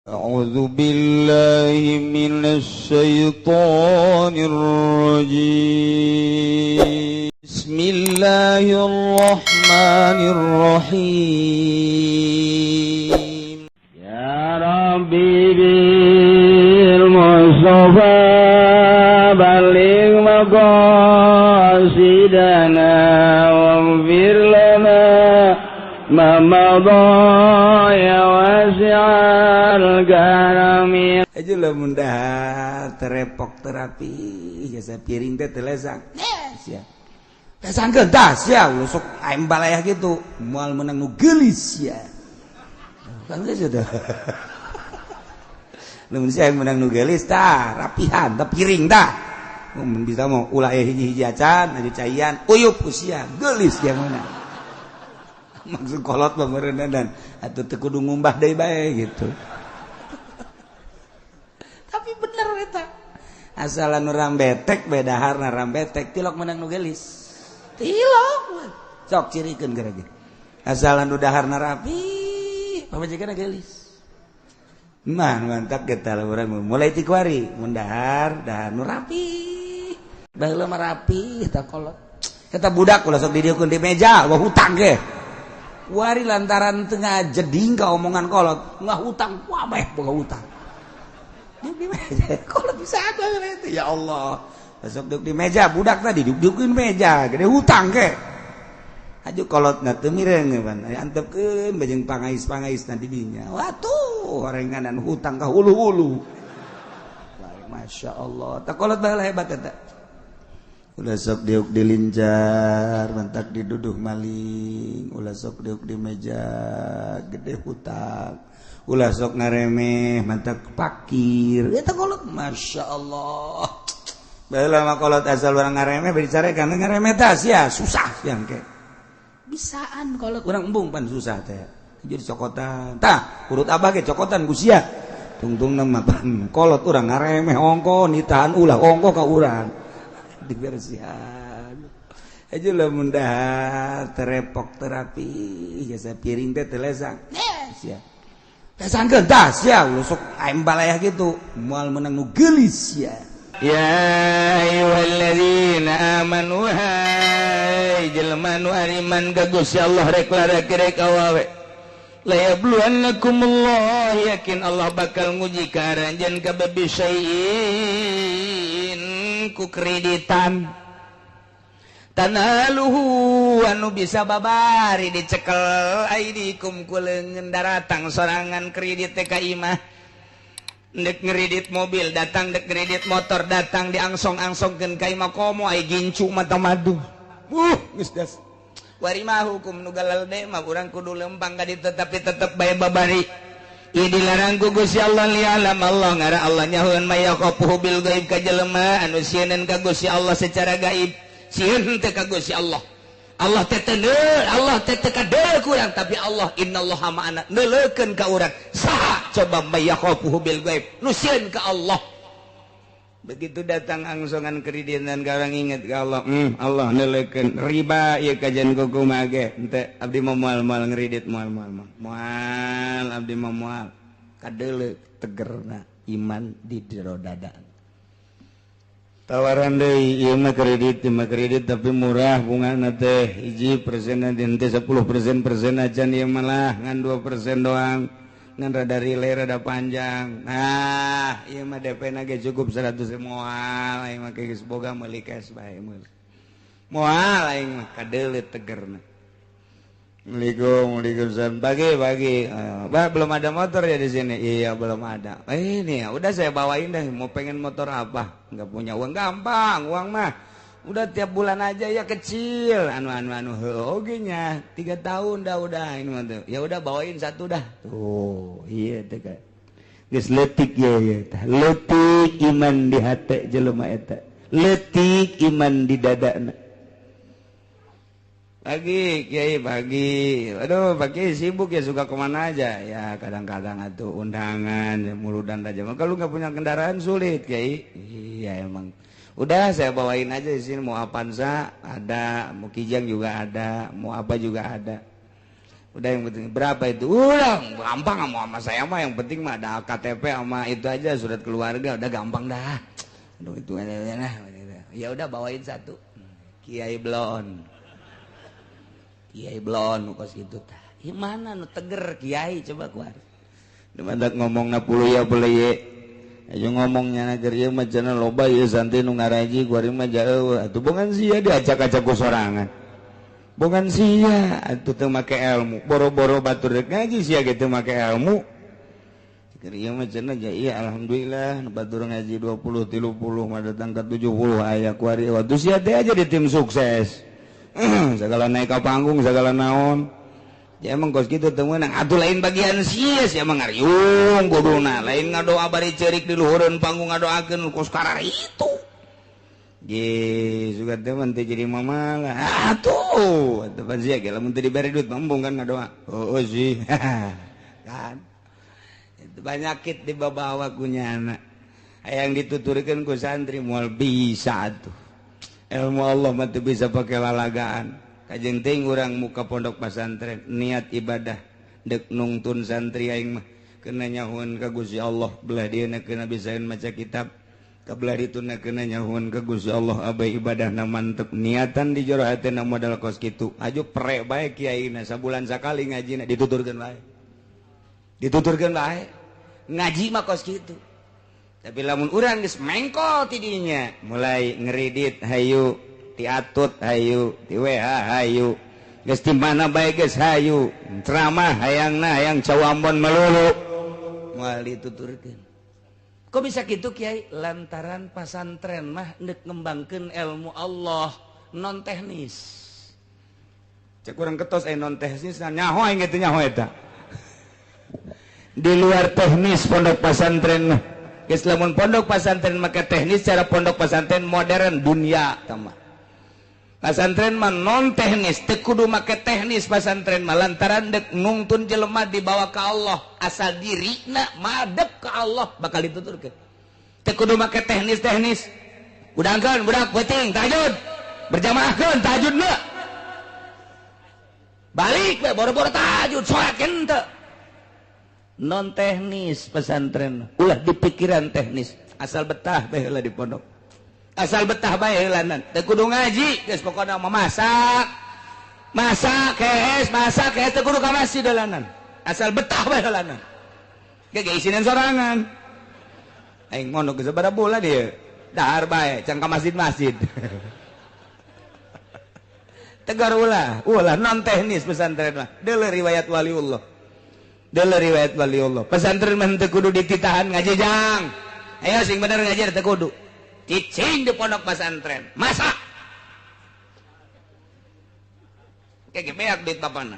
أعوذ بالله من الشيطان الرجيم. بسم الله الرحمن الرحيم. يا ربي بالمصطفى بلغ مقاصدنا واغفر لنا ما مضى يا واسع الكرم. Aja lamun dahar terepok terapi jasa piring teh teu lesang sia. Lesangkeun tah sia, sok aing balayah gitu moal meunang nu geulis sia. Kan geus sudah. Lamun sia meunang nu geulis tah rapihan tah piring tah. Mun bisa mau ulah aya hiji-hiji acan aju caian uyup ku sia geulis yang mana. Maksud kolot mah meureunna dan atuh teu kudu ngumbah deui bae gitu. Tapi bener eta. Asalan nu rambetek beda harna rambetek tilok menang nu geulis. Tilok. Sok cirikeun gara ge. Asalan nu daharna rapi, pamajikanna geulis. Mah mantap kita urang mulai ti kuari mun dahar dahar nu rapi. Baheula mah rapi eta kolot. Eta budak ulah sok didieukeun di meja, wah hutang ge. Wari lantaran tengah jeding ka omongan kolot, nggak hutang, wah bae boga hutang. Duduk di meja, kolot bisa apa itu ya Allah. Besok duduk di meja, budak tadi duduk meja, gede hutang ke. Aju kolot na teu mireng pan, antepkeun bajeng pangais-pangais nanti dinya. Watuh, orenganan hutang ka hulu-hulu. Masya Allah, tak kolot baheula hebat eta. Ulah sok diuk dilincar, mantak diduduh maling, ulah sok diuk di meja, gede hutang. Ulah sok ngaremeh mantak pakir eta kolot Masya Allah. Baheula mah kolot asal urang ngaremeh bari carekan ngaremeh tah sia susah yang ke bisaan kolot urang embung pan susah teh jadi cokotan tah urut abah ge cokotan ku sia tungtungna mah pan kolot urang ngaremeh ongko nitahan ulah ongko ka urang dibersihan aja lamun dahar terepok terapi jasa piring teh teu lesang sia. Lesangkeun tah sia sok aing balayah gitu moal meunang nu geulis sia. Ya ayyuhalladzina amanu hai jelema nu ariman ka Gusti Allah rek larek rek awawe la yabluwannakumullah yakin Allah bakal nguji ka aranjeun kabeh bisyai'in ku kreditan tanaluhu anu bisa babari dicekel aidikum ku leungeun daratang sorangan kredit teh ka imah dek ngeredit mobil datang dek ngeredit motor datang diangsong-angsongkeun ka imah komo ai gincu mata madu geus das wari mah hukum nu galal de mah urang kudu lempang ka ditu tapi tetep bae babari ieu dilarang ku Gusti Allah lialam Allah ngara Allah nyahoeun mayaqafuhu bil gaib ka jelema anu sieun ka Gusti Allah secara gaib sieun teh ka Gusti Allah. Allah teh teu Allah teh teu kadeuleu ku urang tapi Allah innallaha ma'ana neuleukeun ka urang saha coba mayakhafuhu bil gaib nu sieun ka Allah. Begitu datang angsongan kreditan ka urang inget ka Allah, Allah neuleukeun riba ieu kajian kumaha ge henteu abdi mah moal-moal ngredit moal-moal moal abdi mah moal kadeuleu tegerna iman di jero dada. Tawaran deui ieu mah kredit tapi murah bungana teh hiji persen teh 10% persen acan ieu malah ngan 2% doang ngan rada relay rada panjang. Nah ieu mah DP na ge cukup 100 moal aing mah geus boga meuli cash bae meuli moal aing mah kadeuleu tegerna. Assalamualaikum, waalaikumsalam. Pagi pagi. Bah, belum ada motor ya di sini? Iya belum ada. Ini ya, udah saya bawain deh. Mau pengen motor apa? Nggak punya uang, gampang uang mah. Udah tiap bulan aja ya kecil. Anu anu anu. Oke nya, 3 tahun dah udah ini mah tuh. Ya udah bawain satu dah. Tuh, iya teh kan. Geus leutik ya ya tah. Leutik iman di hate jelema eta. Leutik iman di dadana. Pagi, Kiai pagi. Aduh, pagi sibuk ya suka kemana aja. Ya kadang-kadang atuh undangan, ya, muludan aja. Kalau nggak punya kendaraan sulit, Kiai. Iya emang. Udah saya bawain aja di sini mau Avanza ada, mau Kijang juga ada, mau apa juga ada. Udah yang penting berapa itu? Udah gampang sama saya mah, yang penting mah ada KTP sama itu aja surat keluarga udah gampang dah. Aduh itu nah. Ya udah bawain satu. Kiai Blon. Kiai Blon kos kitu tah. Ieu mana nu teger kiai coba keluar. Demandak ngomongna puluh ya boleh ye. Ayo ngomongnya nager ieu mah cenah loba ieu santri nu ngaraji kuari mah jauh. Atuh bongan sia diacak-acak ku sorangan. Bukan sia atuh teu make ilmu, boro-boro batur rek ngaji sia ge teu make ilmu. Keur ieu mah cenah ja ieu alhamdulillah nu batur ngaji 20 30 mah datang ka 70 aya kuari waktu sia teh aja di tim sukses. Segala naik ka panggung segala naon. Ya emang kos kitu teu meunang atuh lain bagian sia sia mah ngariung kuduna lain ngadoa bari ceurik di luhureun panggung ngadoakeun kos karar itu. Ye, suka teman teh jadi mama lah. Atuh, atuh pan sia ge lamun teu dibere duit embung kan ngadoa. Oh, oh sih. Kan. Itu banyakit dibawa ku nyana. Hayang dituturkeun ku santri moal bisa atuh. Ilmu Allah mah teu bisa pake lalagaan. Kajeng teuing urang muka pondok pasantren niat ibadah deuk nungtun santri aing mah kena nyahueun ka Gusti Allah belah dieuna kena bisaeun maca kitab. Kabelah dituna kena nyahuan ke Gusti Allah abai ibadahna mantep niatan di jero hatena modal kos kitu aju prek bae kiaina sabulan sakali ngajina dituturkeun bae dituturkeun bae ngaji mah kos kitu tapi lamun urang geus mengkol ti dinya mulai ngeridit hayu tiatut hayu ti WH hayu geus di mana bae geus hayu ceramah hayangna hayang cawambon melulu moal dituturkeun. Kok bisa gitu Kiai? Lantaran pasantren mah ndek ngembangkeun ilmu Allah non teknis. Cek urang ketos non teknis nyaho aing teh nyaho eta. Di luar teknis pondok pasantren mah. Geus lamun pondok pasantren make teknis cara pondok pasantren modern dunia tah mah. Pasantren mah non teknis, teu kudu make teknis pasantren mah lantaran dek nungtun jelema dibawa ka Allah, asal dirina madep ka Allah bakal dituturkeun. Teu kudu make teknis-teknis. Udangkeun budak peuting tahajud. Berjamaahkeun tahajudna. Balik we boro-boro tahajud salat henteu. Non teknis pesantren, ulah dipikiran teknis, asal betah bae heula di pondok. Asal betah bae heulanan teu kudu ngaji geus pokona mah masak masak kees masak kees teu kudu ka masjid heulanan asal betah bae heulanan ge ge isinan sorangan aing mondok geus sabaraha bulan ieu dahar bae can ka masjid-masjid tegar ulah ulah non teknis pesantren mah deuleu riwayat waliullah deuleu riwayat waliullah pesantren mah teu kudu dititahan ngaji jang ayo sing bener ngaji teu kudu cicing di pondok pesantren masak kayak beak duit bapana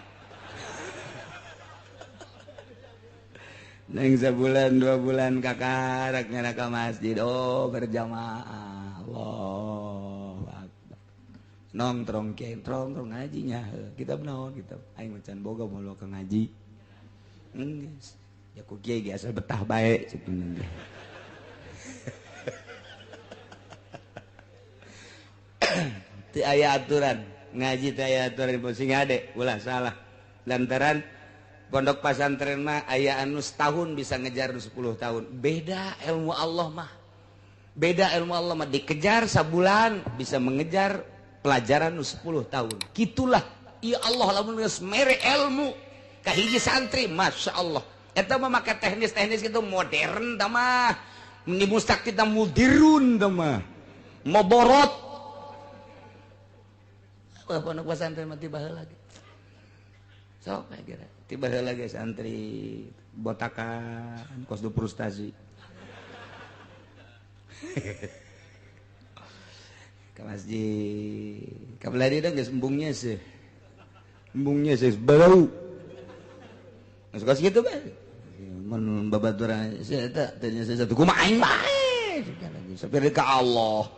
neng sebulan 2 bulan kakarak nyana ka masjid oh berjamaah Allahu akbar nongtrong kiai nongtrong ngajinya kitab naon kitab aing macan boga moal ka ngaji geus ya ku kiai ge asal betah bae cek teu aya aturan ngaji teu aya aturan sing hade ulah salah lantaran pondok pasantren mah aya anu setahun bisa ngejar 10 tahun beda ilmu Allah mah beda ilmu Allah mah dikejar sabulan bisa mengejar pelajaran 10 tahun gitulah ya Allah lamun geus mere ilmu ka hiji santri Masya Allah eta mah make teknis-teknis gitu modern tah mah ni mustak kita mudirun tah mah moborot pondok pesantren mah tiba heula ge sok kira tiba heula ge santri botakan kos du frustasi ka masjid ka belah dieu geus embungnya sih bau geus kos kitu bae mun babaturan sia eta teh nya satu kumaha aing bae sampai ka Allah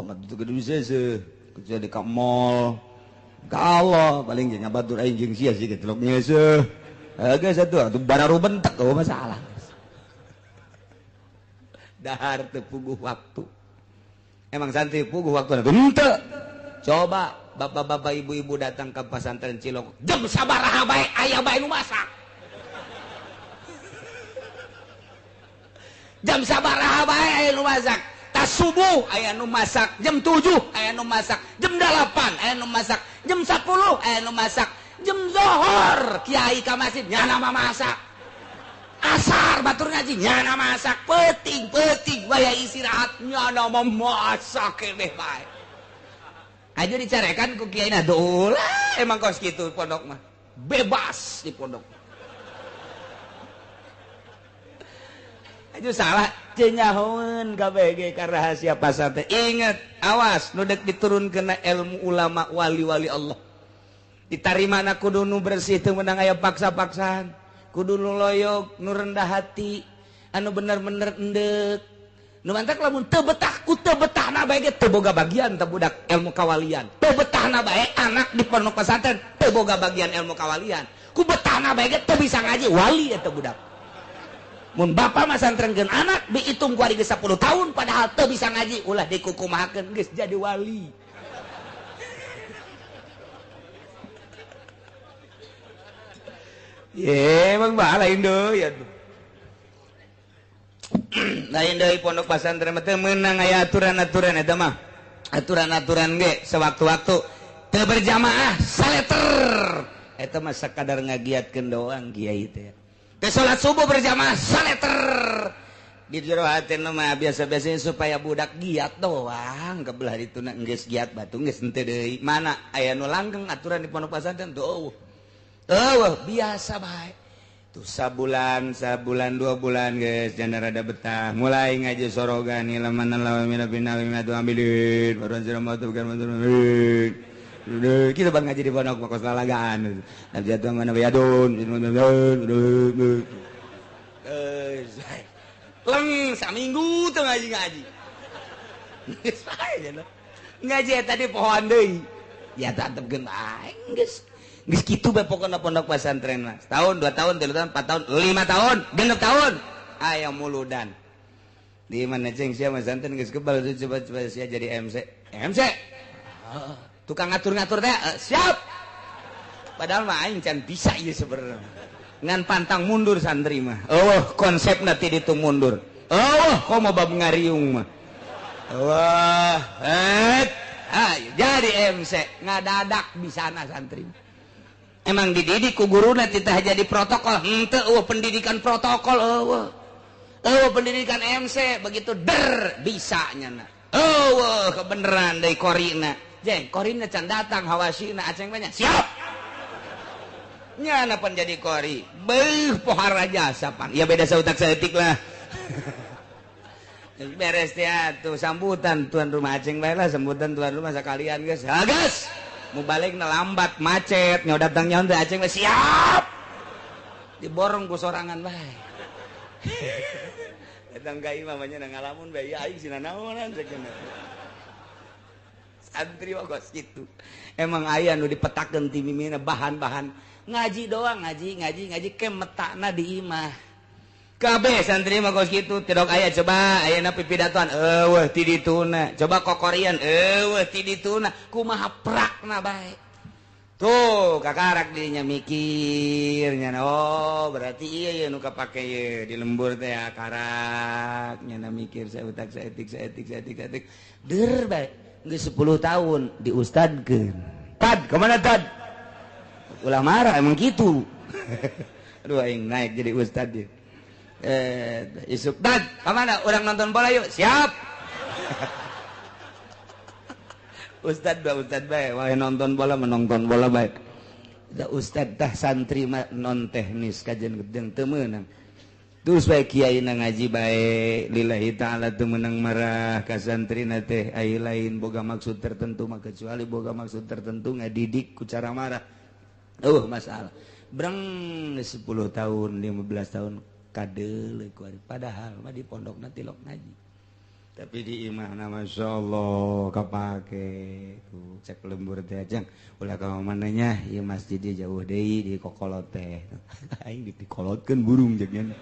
mah teu kudu bisa seuh kecuali ka mall ka Allah paling jeung ngabatur aing jeung sia sih getlok nyeuseuh geus atuh atuh bararu bentek oh masalah dahar teu puguh waktu emang santri puguh waktu henteu coba Bapak-bapak ibu-ibu datang ke pesantren Cilongok jam sabaraha bae aya bae nu masak. Jam sabaraha bae aya nu masak. Tas subuh aya nu masak, jam 7 aya nu masak, jam 8 aya nu masak, jam 10 aya nu masak, jam zohor kiai ka masjid nyana mah masak. Asar batur ngaji nyana masak, peuting-peuting waya istirahat nyana mah masak keneh bae. Aja dicarekan ku kiai na dolah emang kos kitu pondok mah. Bebas di pondok. Aja salah cenyahoeun kabeh ka rahasia pasantren. Ingat, awas nu deuk diturunkeun ilmu ulama wali-wali Allah. Ditarimana kudu nu bersih teu meunang aya paksa-paksaan. Kudu nu loyog, nu rendah hati, anu bener-bener endek. Nu mantak lamun teu betah ku teu betahna bae ge teu boga bagian teu budak ilmu kawalian. Teu betahna bae anak di pondok pesantren teu boga bagian ilmu kawalian. Ku betahna bae ge teu bisa ngaji wali eta budak. Mun bapa masantrenkeun anak diitung ku ari geus 10 tahun padahal teu bisa ngaji ulah dikukumahakeun geus jadi wali. Ye, emang bah lain deui atuh. Lain deui pondok pesantren mah teu meunang aya aturan-aturan eta mah. Aturan-aturan ge sewaktu-waktu teu berjamaah saleter. Eta mah sakadar ngagiatkeun doang kiai teh. Teu salat subuh berjamaah saleter. Di jero hatena mah biasa-biasanya supaya budak giat doang kebelah dituna geus giat batu geus henteu deui. Mana aya nu langgeng aturan di pondok pesantren tuh. Oh, biasa bae. Tuh sabulan, 2 bulan guys, jangan rada betah. Mulai ngaji sorogan ilaman lawan mina tu ambilin, baruan siram batu bukan batu. Kita bang ngaji di pondok makos lalagaan. Nabi jatuh mana bayadun, leng saminggu tuh ngaji-ngaji. Ngaji tadi pohon deui. Ya tetep geun aing geus. Geus kitu bae pokona pondok pesantren mah. Setahun, 2 tahun, 3 tahun, 4 tahun, 5 tahun, 6 tahun. Aya muludan. Di mana ceng sia pesantren geus kebal coba-coba sia jadi MC. MC. Tukang ngatur-ngatur teh siap. Padahal mah aing can bisa ieu sebenarnya. Ngan pantang mundur santri mah. Eueuh konsepna ti ditu mundur. Eueuh komo bab ngariung mah. Wah, ayo jadi MC ngadadak bisana santri. Emang dididik ku guruna titah jadi protokol henteu eueuh pendidikan protokol eueuh. Eueuh pendidikan MC begitu der bisa nyana. Eueuh kebeneran deui korina. Jeng korina can datang hawasina aceng banyak. Siap. Nyana pan jadi kori. Beuh pohara jasa pan. Ya beda sautak saeutik lah. Beres teh atuh sambutan tuan rumah aceng bae lah sambutan tuan rumah sakalian geus. Ha geus. Mau balik lambat macet nyawa datang nyawa teh aceng bae siap. Diborong ku sorangan bae. Datang ka imah mah nya ngalamun bae aing sina naonan cek. Santri mah kos kitu. Emang aya nu dipetakeun ti mimina bahan-bahan ngaji doang ngaji ke metakna di imah. Kabeh santri mah kos kitu tidok aya coba ayeuna pipidatoan eueuh ti dituna coba kokorian eueuh ti dituna kumaha prakna bae tuh kakarak dirinya mikir nya oh berarti iya ieu nu kapake ieu di lembur teh karak nya mikir saya utak saeutik der bae geus 10 tahun diustadkeun tad kemana tad ulah marah emang kitu. Aduh aing naik jadi ustad ieu. Isuk dad kemana orang nonton bola yuk siap. Ustad ba ustad bae wae nonton bola menonton bola bae da ustad tah santri mah non teknis kajian gedeng teu meunang terus bae kiai na ngaji bae lillahi taala teu meunang marah ka santrina teh ai lain boga maksud tertentu mah kecuali boga maksud tertentu ngadidik ku cara marah masalah breng 10 tahun 15 tahun kadeuleuh ku ari padahal mah di pondokna tilok ngaji tapi di imahna masyaallah kapake tuh cek lembur teh ajang ulah ka mana nya ieu masjid di jauh deui di kokolot teh aing dikolotkeun burung jeung nya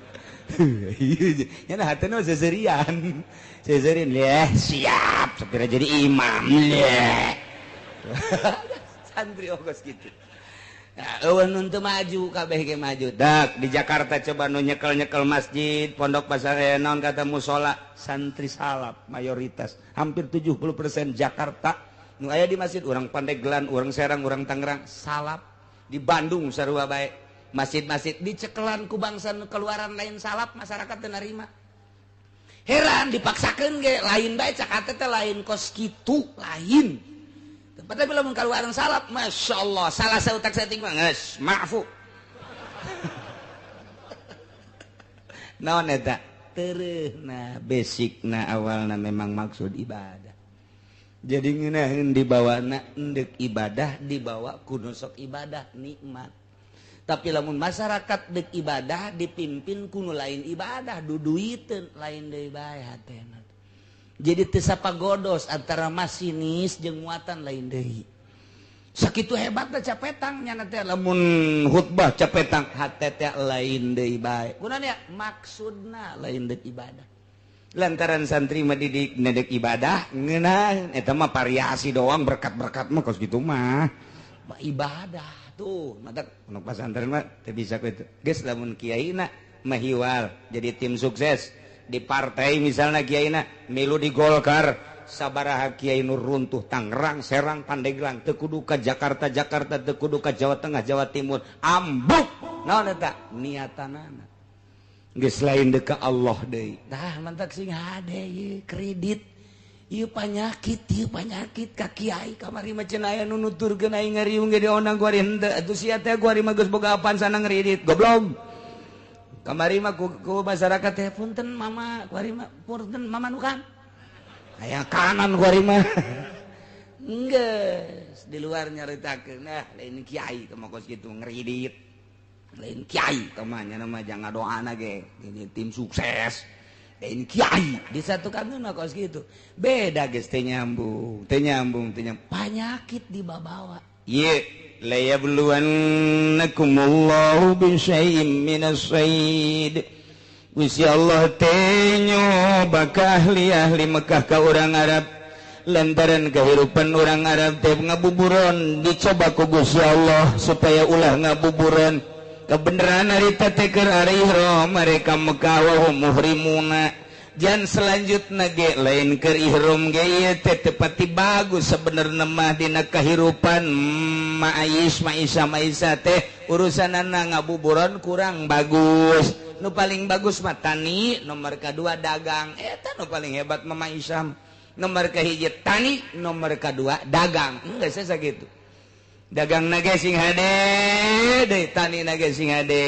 nya hatena seserian seserian leh siap sapira jadi imam leh. Santri ongkos kitu. Nah, eueuh nu teu maju kabeh ge maju. Dak di Jakarta coba nu nyekel-nyekel masjid, pondok pasar naon kata musola, santri salaf mayoritas hampir 70% Jakarta nu aya di masjid urang Pandeglang, urang Serang, urang Tangerang salaf. Di Bandung sarua bae. Masjid-masjid dicekelan ku bangsa nu keluaran lain salaf, masyarakat teu narima. Heran dipaksakeun ge lain bae cak hate teh lain kos kitu lain. Tapi lamun kaluaran salaf, Masya Allah, salah sautak setting mah geus maafu. Naon eta? Tereuhna basicna awalna memang maksud ibadah. Jadi ngeunaheun dibawana endek ibadah dibawa kudu sok ibadah nikmat. Tapi lamun masyarakat dek ibadah dipimpin kudu lain ibadah duduiteun lain deui bae hatena. Jadi teu sapagodos antara masinis jeung muatan lain deui. Sakitu hebatna capetang nyana teh lamun khutbah capetang hate teh lain deui bae. Kunaon ya? Maksudna lain deuk ibadah. Lantaran santri mah didik nedek ibadah ngeunah eta mah variasi doang berkat-berkat mah kos kitu mah. Ibadah tuh mata pondok pesantren mah teu bisa kitu. Geus lamun kiaina mahiwal jadi tim sukses di partai misalnya kiaina milu di Golkar sabaraha kiai nu runtuh Tangerang, Serang, Pandeglang teu kudu ka Jakarta, Jakarta teu kudu ka Jawa Tengah, Jawa Timur ambuk naon eta niatanana geus lain deuk ka Allah deui. Tah mantak sing hade ieu kredit ieu panyakit ka kiai kamari mah cenah aya nu nuturkeun aing ngariung ge diondang ku ari henteu atuh sia teh ku ari mah geus boga apaan sana ngredit goblok. Kamari mah ku masyarakat teh punten mama kuari mah punten mama nu kan aya kanan kuari mah geus di luar nyaritakeun nah lain kiai teh mah kos kitu ngridit lain kiai teh mah nya mah jangan doana ge jadi tim sukses lain kiai disatukan mah kos kitu beda geus teh nyambung teh nyambung teh nyambung panyakit dibabawa ieu layabluwannakumullahu bisyai'im minas sayd. Gusti Allah teh nyoba ka ahli-ahli Mekah ka urang Arab lantaran kehidupan urang Arab teh ngabuburon dicoba ku Gusti Allah supaya ulah ngabuburon kebenaran harita teh keur ari ihram mereka Mekah wa hum muhrimuna. Jan selanjutna ge lain keur ihram ge ieu teh teu pati bagus sebenarna mah dina kahirupan maais maisa maisa teh urusanana ngabuburon kurang bagus. Nu paling bagus mah tani, nomor kadua dagang. Eta nu paling hebat mah maisa. Nomor kahiji tani, nomor kadua dagang. Geus sakitu. Dagang na ge sing hade deui, tani na ge sing hade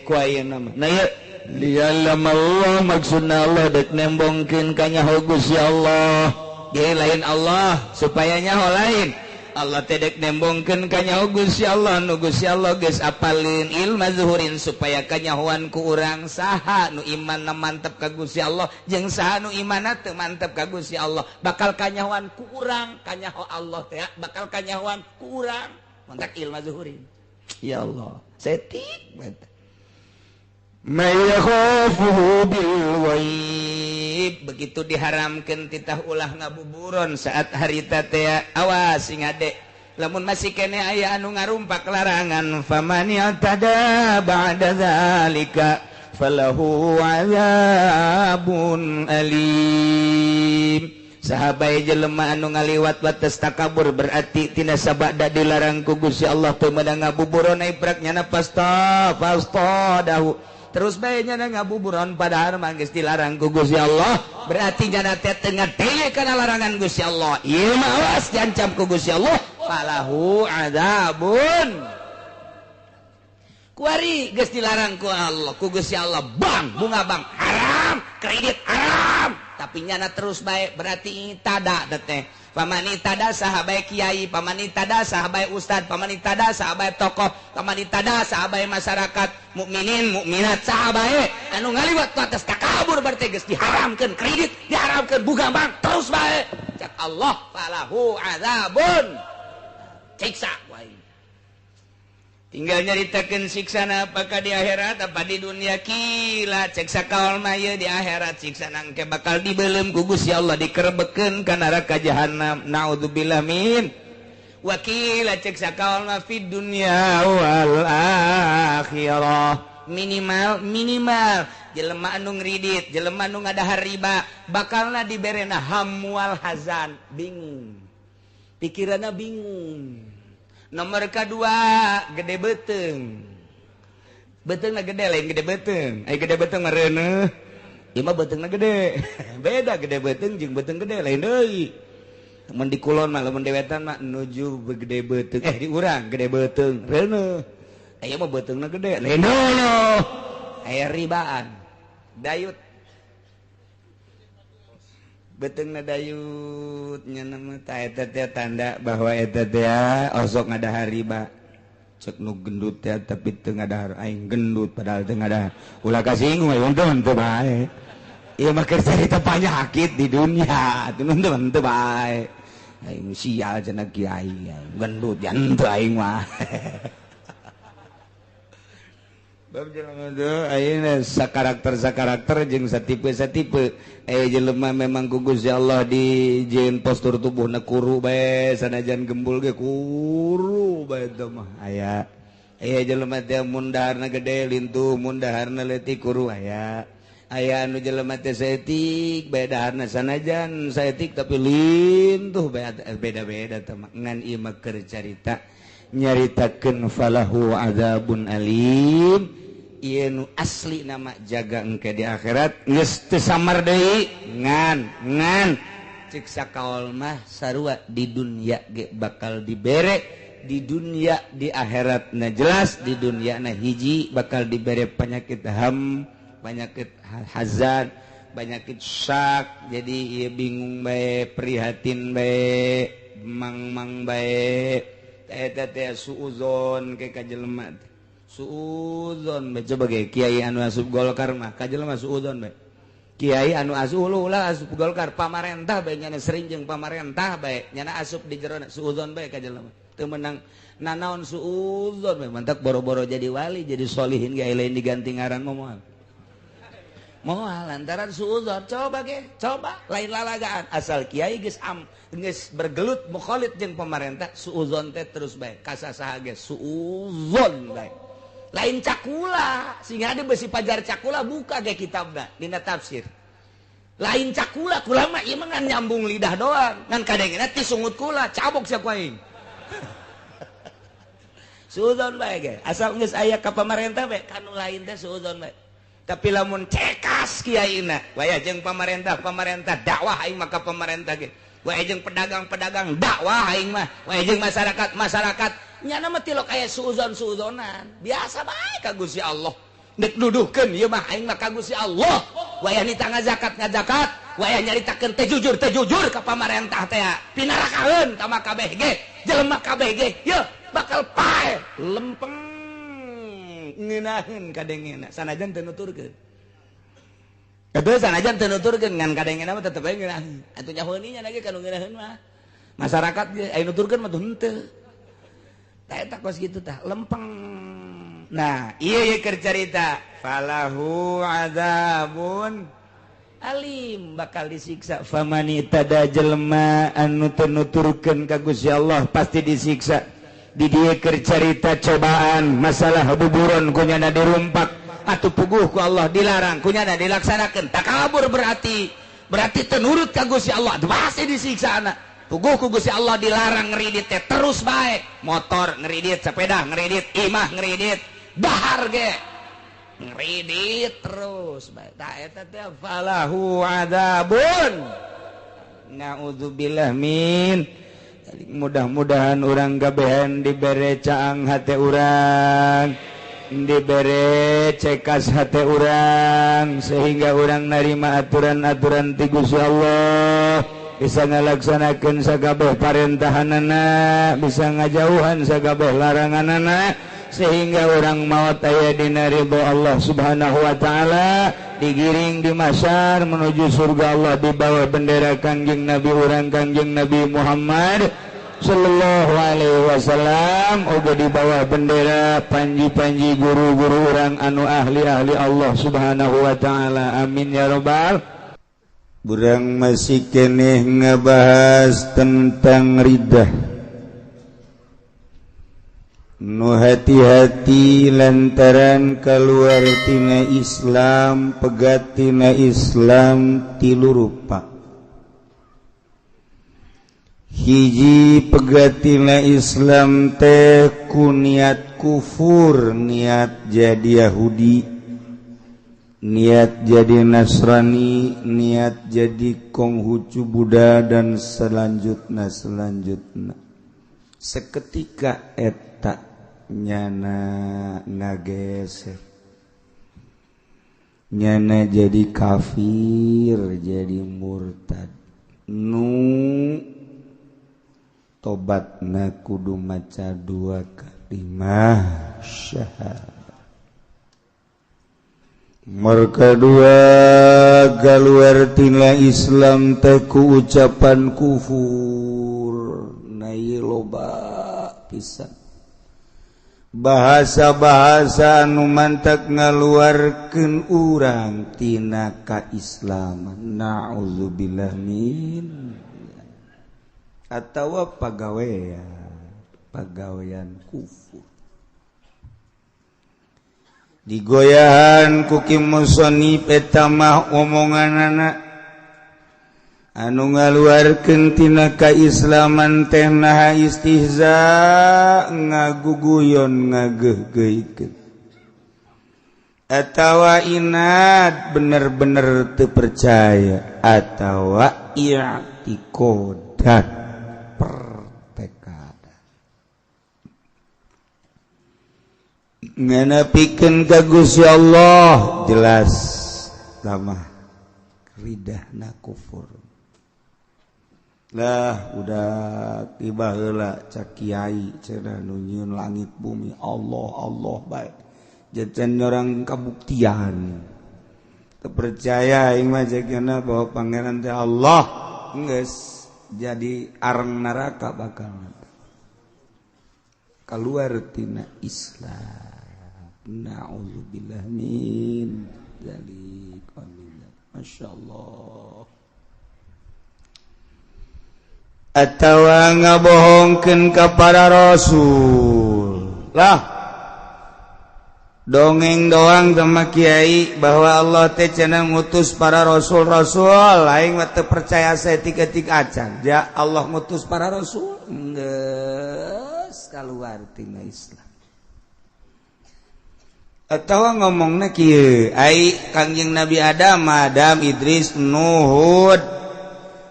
ku ayeuna mah. Nah ieu lialam Allah maksudna Allah dek nembongkeun ka nyaho Gusti Allah ge lain Allah supaya nyaho lain Allah teh dek nembongkeun ka nyaho Gusti Allah nu Gusti Allah geus apalin ilma zuhurin supaya kanyahoan ku urang saha nu imanna mantep ka Gusti Allah jeung saha nu imanna teu mantep ka Gusti Allah bakal kanyahoan ku urang kanyaho Allah teh bakal kanyahoan ku urang mantak ilma zuhurin. Ya Allah setik banget. May yakhafuhu bil ghaib begitu diharamkeun titah ulah ngabuburon saat harita teh awas sing ade lamun masih kene aya anu ngarumpak larangan faman yatada ba'da zalika falahu azabun alim. Sahabai jelema anu ngaliwat wates takabur berarti tina sabada dilarang ku Gusti Allah teu meunang ngabuburon iprak nyana pasta pasta dahu terus bae nyana ngabuburon padahal mah geus dilarang ku Gusti Allah berarti nyana teh teu ngadenge kana larangan Gusti Allah ieu mah awas diancam ku Gusti Allah falahu adzabun kuari geus dilarang ku Allah ku Gusti Allah bang bunga bang haram kredit haram tapi nyana terus bae berarti tada teh pamani tada saha bae kiai pamani tada saha bae ustad pamani tada saha bae tokoh pamani tada saha bae masyarakat mukminin mukminat saha bae anu ngaliwat ku atas takabur berarti geus diharamkeun kredit diharamkeun bunga bang terus bae cak Allah falahu azabun siksa wae. Tinggal nyaritakeun siksana apakah di akhirat apa di dunia kila cek sakaol mah ieu di akhirat siksana engke bakal dibeuleum ku Gusti Allah dikerebekeun ka neraka jahanam naudzubillah min Wakila cek sakaol mah fid dunya wal akhirah. Minimal minimal jelema anu ngridit, jelema anu ngadahar riba bakalna diberena hamwal hazan, bingung. Pikiranna bingung. Nomor kedua gede beuteung. Beuteungna gede lain gede beuteung. Ai gede beuteung mah reuneuh. Ieu mah beuteungna gede. Beda gede beuteung jeung beuteung gede lain deui. Mun di kulon mah lamun dewetan mah nuju gede beuteung. Di urang gede beuteung reuneuh. Aya mah beuteungna gede lain deui. Aya ribaan. Dayut. Beuteungna dayut nya mah ta eta teh tanda bahwa eta teh osok ngadahar riba. Cek nu gendut teh tapi teu ngadahar, aing gendut padahal teu ngadahar. Ulah kasinggung aya untung teu bae. Ieu mah keur carita penyakit di dunia, atuh untung teu bae. Aing sial cenah kiai, gendut jan teu aing mah. Bab jelema teh ayeuna sakarakter-sakarakter jeung satipe-satipe. Aya jelema memang ku Gusti Allah dijieun postur tubuhna kuru bae sanajan gembul ge kuru bae teh mah aya. Aya jelema teh mun daharna gede lintuh, mun daharna leutik kuru aya. Aya anu jelema teh saeutik bae daharna sanajan saeutik tapi lintuh bae, beda-beda teh mah. Ngan ieu mah keur carita nyaritakeun falahu adzabun alim. Ieu nu asli nama jaga engke di akhirat geus teu samar deui ngan ngan cek sakaol mah sarua di dunia ge bakal dibere, di dunia di akhirat na jelas di dunia na hiji bakal dibere penyakit ham, penyakit hazan, penyakit syak. Jadi ieu bingung bae, prihatin bae, mang-mang bae. Eta teh suuzon ke ka jelema teh. Suuzon bae coba ge kiai anu asup Golkar mah ka jelema suuzon bae. Kiai anu asup ulah asup Golkar pamarentah bae nyana sering jeung pamarentah bae nyana asup di jerona suuzon bae ka jelema. Teu meunang nanaon suuzon bae mantak boro-boro jadi wali jadi solihin ge lain diganti ngaran mah moal. Moal lantaran suuzon coba ge coba lain lalagaan asal kiai geus am geus bergelut mukhalid jeung pamarentah suuzon teh terus bae kasasaha ge suuzon bae. Lain cakula sehingga ada besi pajar cakula buka ge kitabna dina tafsir. Lain cakula kula mah ieu mah ngan nyambung lidah doang ngan kadengena ti sungut kula cabok sia ku aing. Suuzon bae ge asal geus aya ka pamarentah bae kanu lain teh suuzon bae. Tapi lamun cekas kiaina waya jeung pamarentah pamarentah dakwah aing mah ka pamarentah ge. Waya jeung pedagang-pedagang dakwah aing mah, waya jeung masyarakat masyarakat nyana mah tilok aya suuzon-suuzonan. Biasa bae ka Gusti Allah. Dek duduhkeun ieu mah aing mah ka Gusti Allah. Wayah nita ngazakat ngazakat, wayah nyaritakeun teh jujur ka pamarentah teh. Pinarakaeun ka mah kabeh ge, jelema kabeh ge, yeuh bakal pae lempeng ngeunaheun kadengena sanajan teu nuturkeun. Atuh sanajan teu nuturkeun ngan kadengena mah tetep bae ngeunaheun. Atuh nyahoeun nya lagi kanu ngeunaheun mah. Masyarakat ge aya nuturkeun mah henteu. Tah eta kos kitu tah lempeng. Nah, ieu ye keur carita falahu adzabun alim bakal disiksa. Famani tada jelema anu teu nuturkeun ka Gusti Allah pasti disiksa. Di dieu keur carita cobaan masalah buburon kunyana dirumpak atuh puguh ku Allah dilarang kunyana dilaksanakeun takabur berarti teu nurut ka Gusti Allah pasti disiksa anak. Puguh ku Gusti Allah dilarang ngeridit teh terus bae motor ngeridit, sepeda ngeridit, imah ngeridit, dahar ge ngeridit terus bae. Tah eta teh falahu adzabun. Naudzubillah min. Mudah-mudahan urang gabehan dibere caang hate urang, dibere cekas hate urang sehingga urang narima aturan-aturan ti Gusti Allah, bisa ngalaksanakeun sakabeh parentahanana, bisa ngajauhan sakabeh laranganana sehingga urang maot aya dina ridho Allah Subhanahu wa taala, digiring di mahsyar menuju surga Allah di bawah bendera Kangjeng Nabi urang Kangjeng Nabi Muhammad sallallahu alaihi wasallam, oge di bawah bendera panji-panji guru-guru urang anu ahli-ahli Allah Subhanahu wa taala. Amin ya rabbal. Burang masih keneh ngebahas tentang riddah. Nu hati-hati lantaran keluar tina Islam, pegat tina Islam tilu rupa. Hiji pegat tina Islam teh ku niat kufur, niat jadi Yahudi, niat jadi Nasrani, niat jadi Konghucu Buddha dan selanjutnya selanjutnya. Seketika eta nyana ngageser, nyana jadi kafir, jadi murtad. Nu tobatna kudu maca dua kalimah syahadat. Merka dua kaluar tina Islam teh ku ucapan kufur. Na ieu loba pisan bahasa-bahasa anu mantak ngaluarkeun urang tina kaislaman. Na'udzubillah min atawa pagawean kufur. Digoyahan ku Ki Musonib eta mah omonganana anu ngaluarkeun tina kaislaman teh naha istihza, ngaguguyon, ngageuhgeuhkeun atawa inat, bener-bener teu percaya, atawa i'tikodan, pertekada nganapikeun ka Gusti Allah jelas lamah ridahna kufur. Lah udah tiba heula cak kiai cenah nu nyieun langit bumi Allah Allah bae jajan orang kabuktian. Teu percaya aing mah cekna bahwa pangeran teh Allah, geus jadi areng neraka bakal keluar tina Islam. Na'udzubillah min dzalik. Amin. Masyaallah. Atawa ngabohongkeun ka para rasul. Lah dongeng doang sama kiai bahwa Allah teh cenah ngutus para rasul-rasul, aing mah teu percaya saeutik-eutik acan. Ja Allah ngutus para rasul, geus kaluar tina Islam. Atawa ngomongna kieu, ai Kangjeng Nabi Adam, Adam, Idris, Nuh,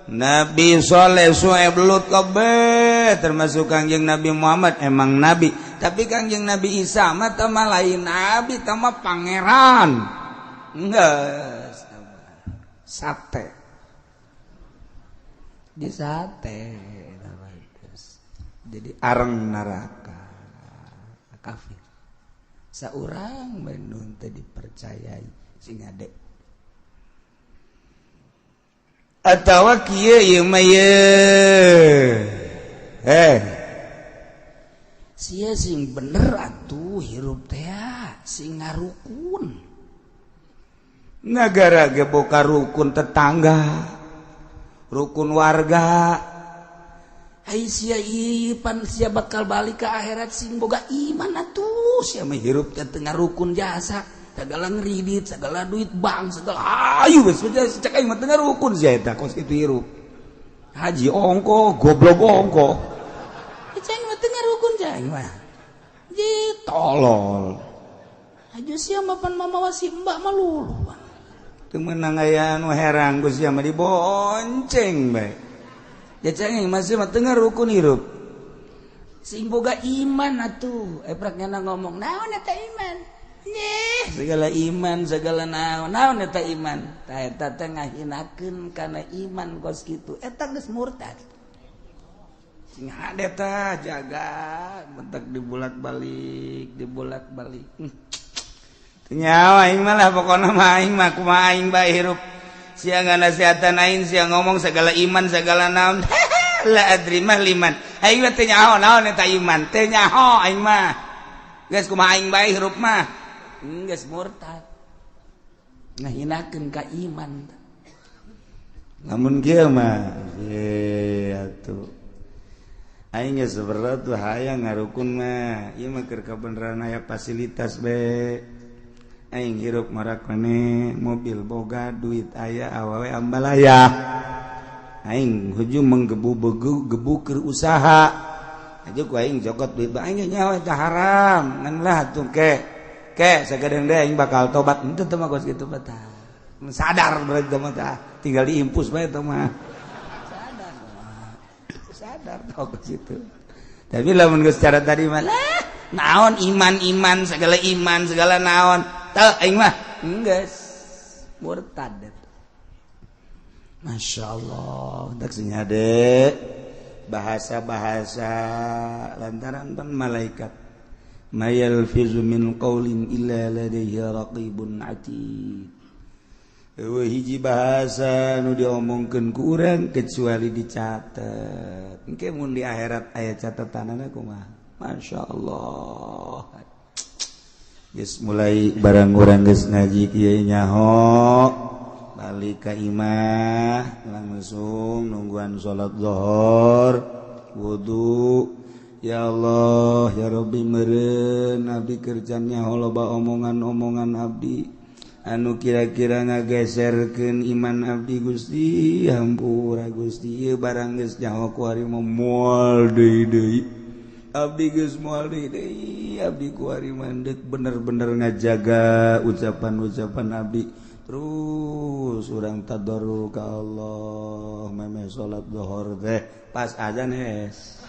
Nabi Soleh, Su'aib, Lut kabeh termasuk Kangjeng Nabi Muhammad emang nabi, tapi Kangjeng Nabi Isa mah teh mah lain nabi, teh mah pangeran. Geus sate. Di sate jadi areng neraka kafir. Saurang menun teh dipercayai sing ade. Atawa kieu ieu mah ye. Sia sing bener atuh hirup teh sing ngarukun. Nagara ge boka rukun tetangga, rukun warga. Ai sia ieu pan sia bakal balik ke akhirat sing boga iman atuh. Sia mah hirup teh teu ngarukun jasa, segala ngridit, segala duit bank, segala ayu geus cek aing mah teu ngarukun sia eta kos kitu hirup. Haji ongko, goblok ongko. Cek aing mah teu ngarukun cek aing mah. Je tolol. Haji sia mah pan mamawa si mbak mah luluh. Teu meunang aya anu herang ku sia mah dibonceng bae. Ya cek aing mah sia mah teu ngarukun hirup. Sing boga iman atuh. Eprak nyana ngomong naon eta iman? Nyeh, segala iman, segala naon, naon eta iman. Tah eta teh ngahinakeun kana iman kos kitu. Eta geus murtad. Sing hade tah jaga, bentak dibolak-balik, dibolak-balik. Teu nyawa aing mah lah pokona mah aing mah kumaha aing bae hirup. Sia nganasehatan aing, sia ngomong segala iman, segala naon. La adri mah liman. Aing mah teu nyaho naon eta iman, teu nyaho aing mah. Geus kumaha aing bae hirup mah. Geus murtad. Ngahinakeun ka iman. Lamun kieu mah ye atuh. Aing geus berat tuh hayang ngarukun mah ieu mah keur kabeneran aya fasilitas be. Aing hirup marakene mobil boga duit aya awewe ambalaya. Aing hujung menggebu-gebu gebu keur usaha. Aja ku aing jokot duit ba aing nyawa eta haram ngan lah tuh ke. Ke sagedeung deui aing bakal tobat henteu teh mah geus kitu mah tah. Sadar berarti mah tah tinggal diimpus bae teh mah. Sadar. Sadar tau ke situ. Tapi lamun geus cara tadi mah lah naon iman-iman segala iman segala naon. Teu aing mah geus murtad. Masya Allah, tak senyade bahasa-bahasa lantaran pan malaikat. Mayalfizu min qaulin illa ladaihi raqibun atid. Eueuh hiji bahasa nu diomongkeun ku urang kecuali dicatet. Engke mun di akhirat aya catatanana kumaha? Masya Allah. Geus mulai barang urang geus ngaji kieu nyaho. Balik ka imah langsung nungguan salat zuhur wudu. Ya Allah ya Rabbi meureun abdi kerjanya loba omongan-omongan abdi anu kira-kira ngageserkeun iman abdi Gusti hampura Gusti ieu barang geus nyaho ku ari mah moal deui deui abdi geus moal deui deui abdi ku ari mah deuk bener-bener ngajaga ucapan-ucapan abdi. Terus urang tadarru ka Allah memeh salat zuhur teh pas azan hes.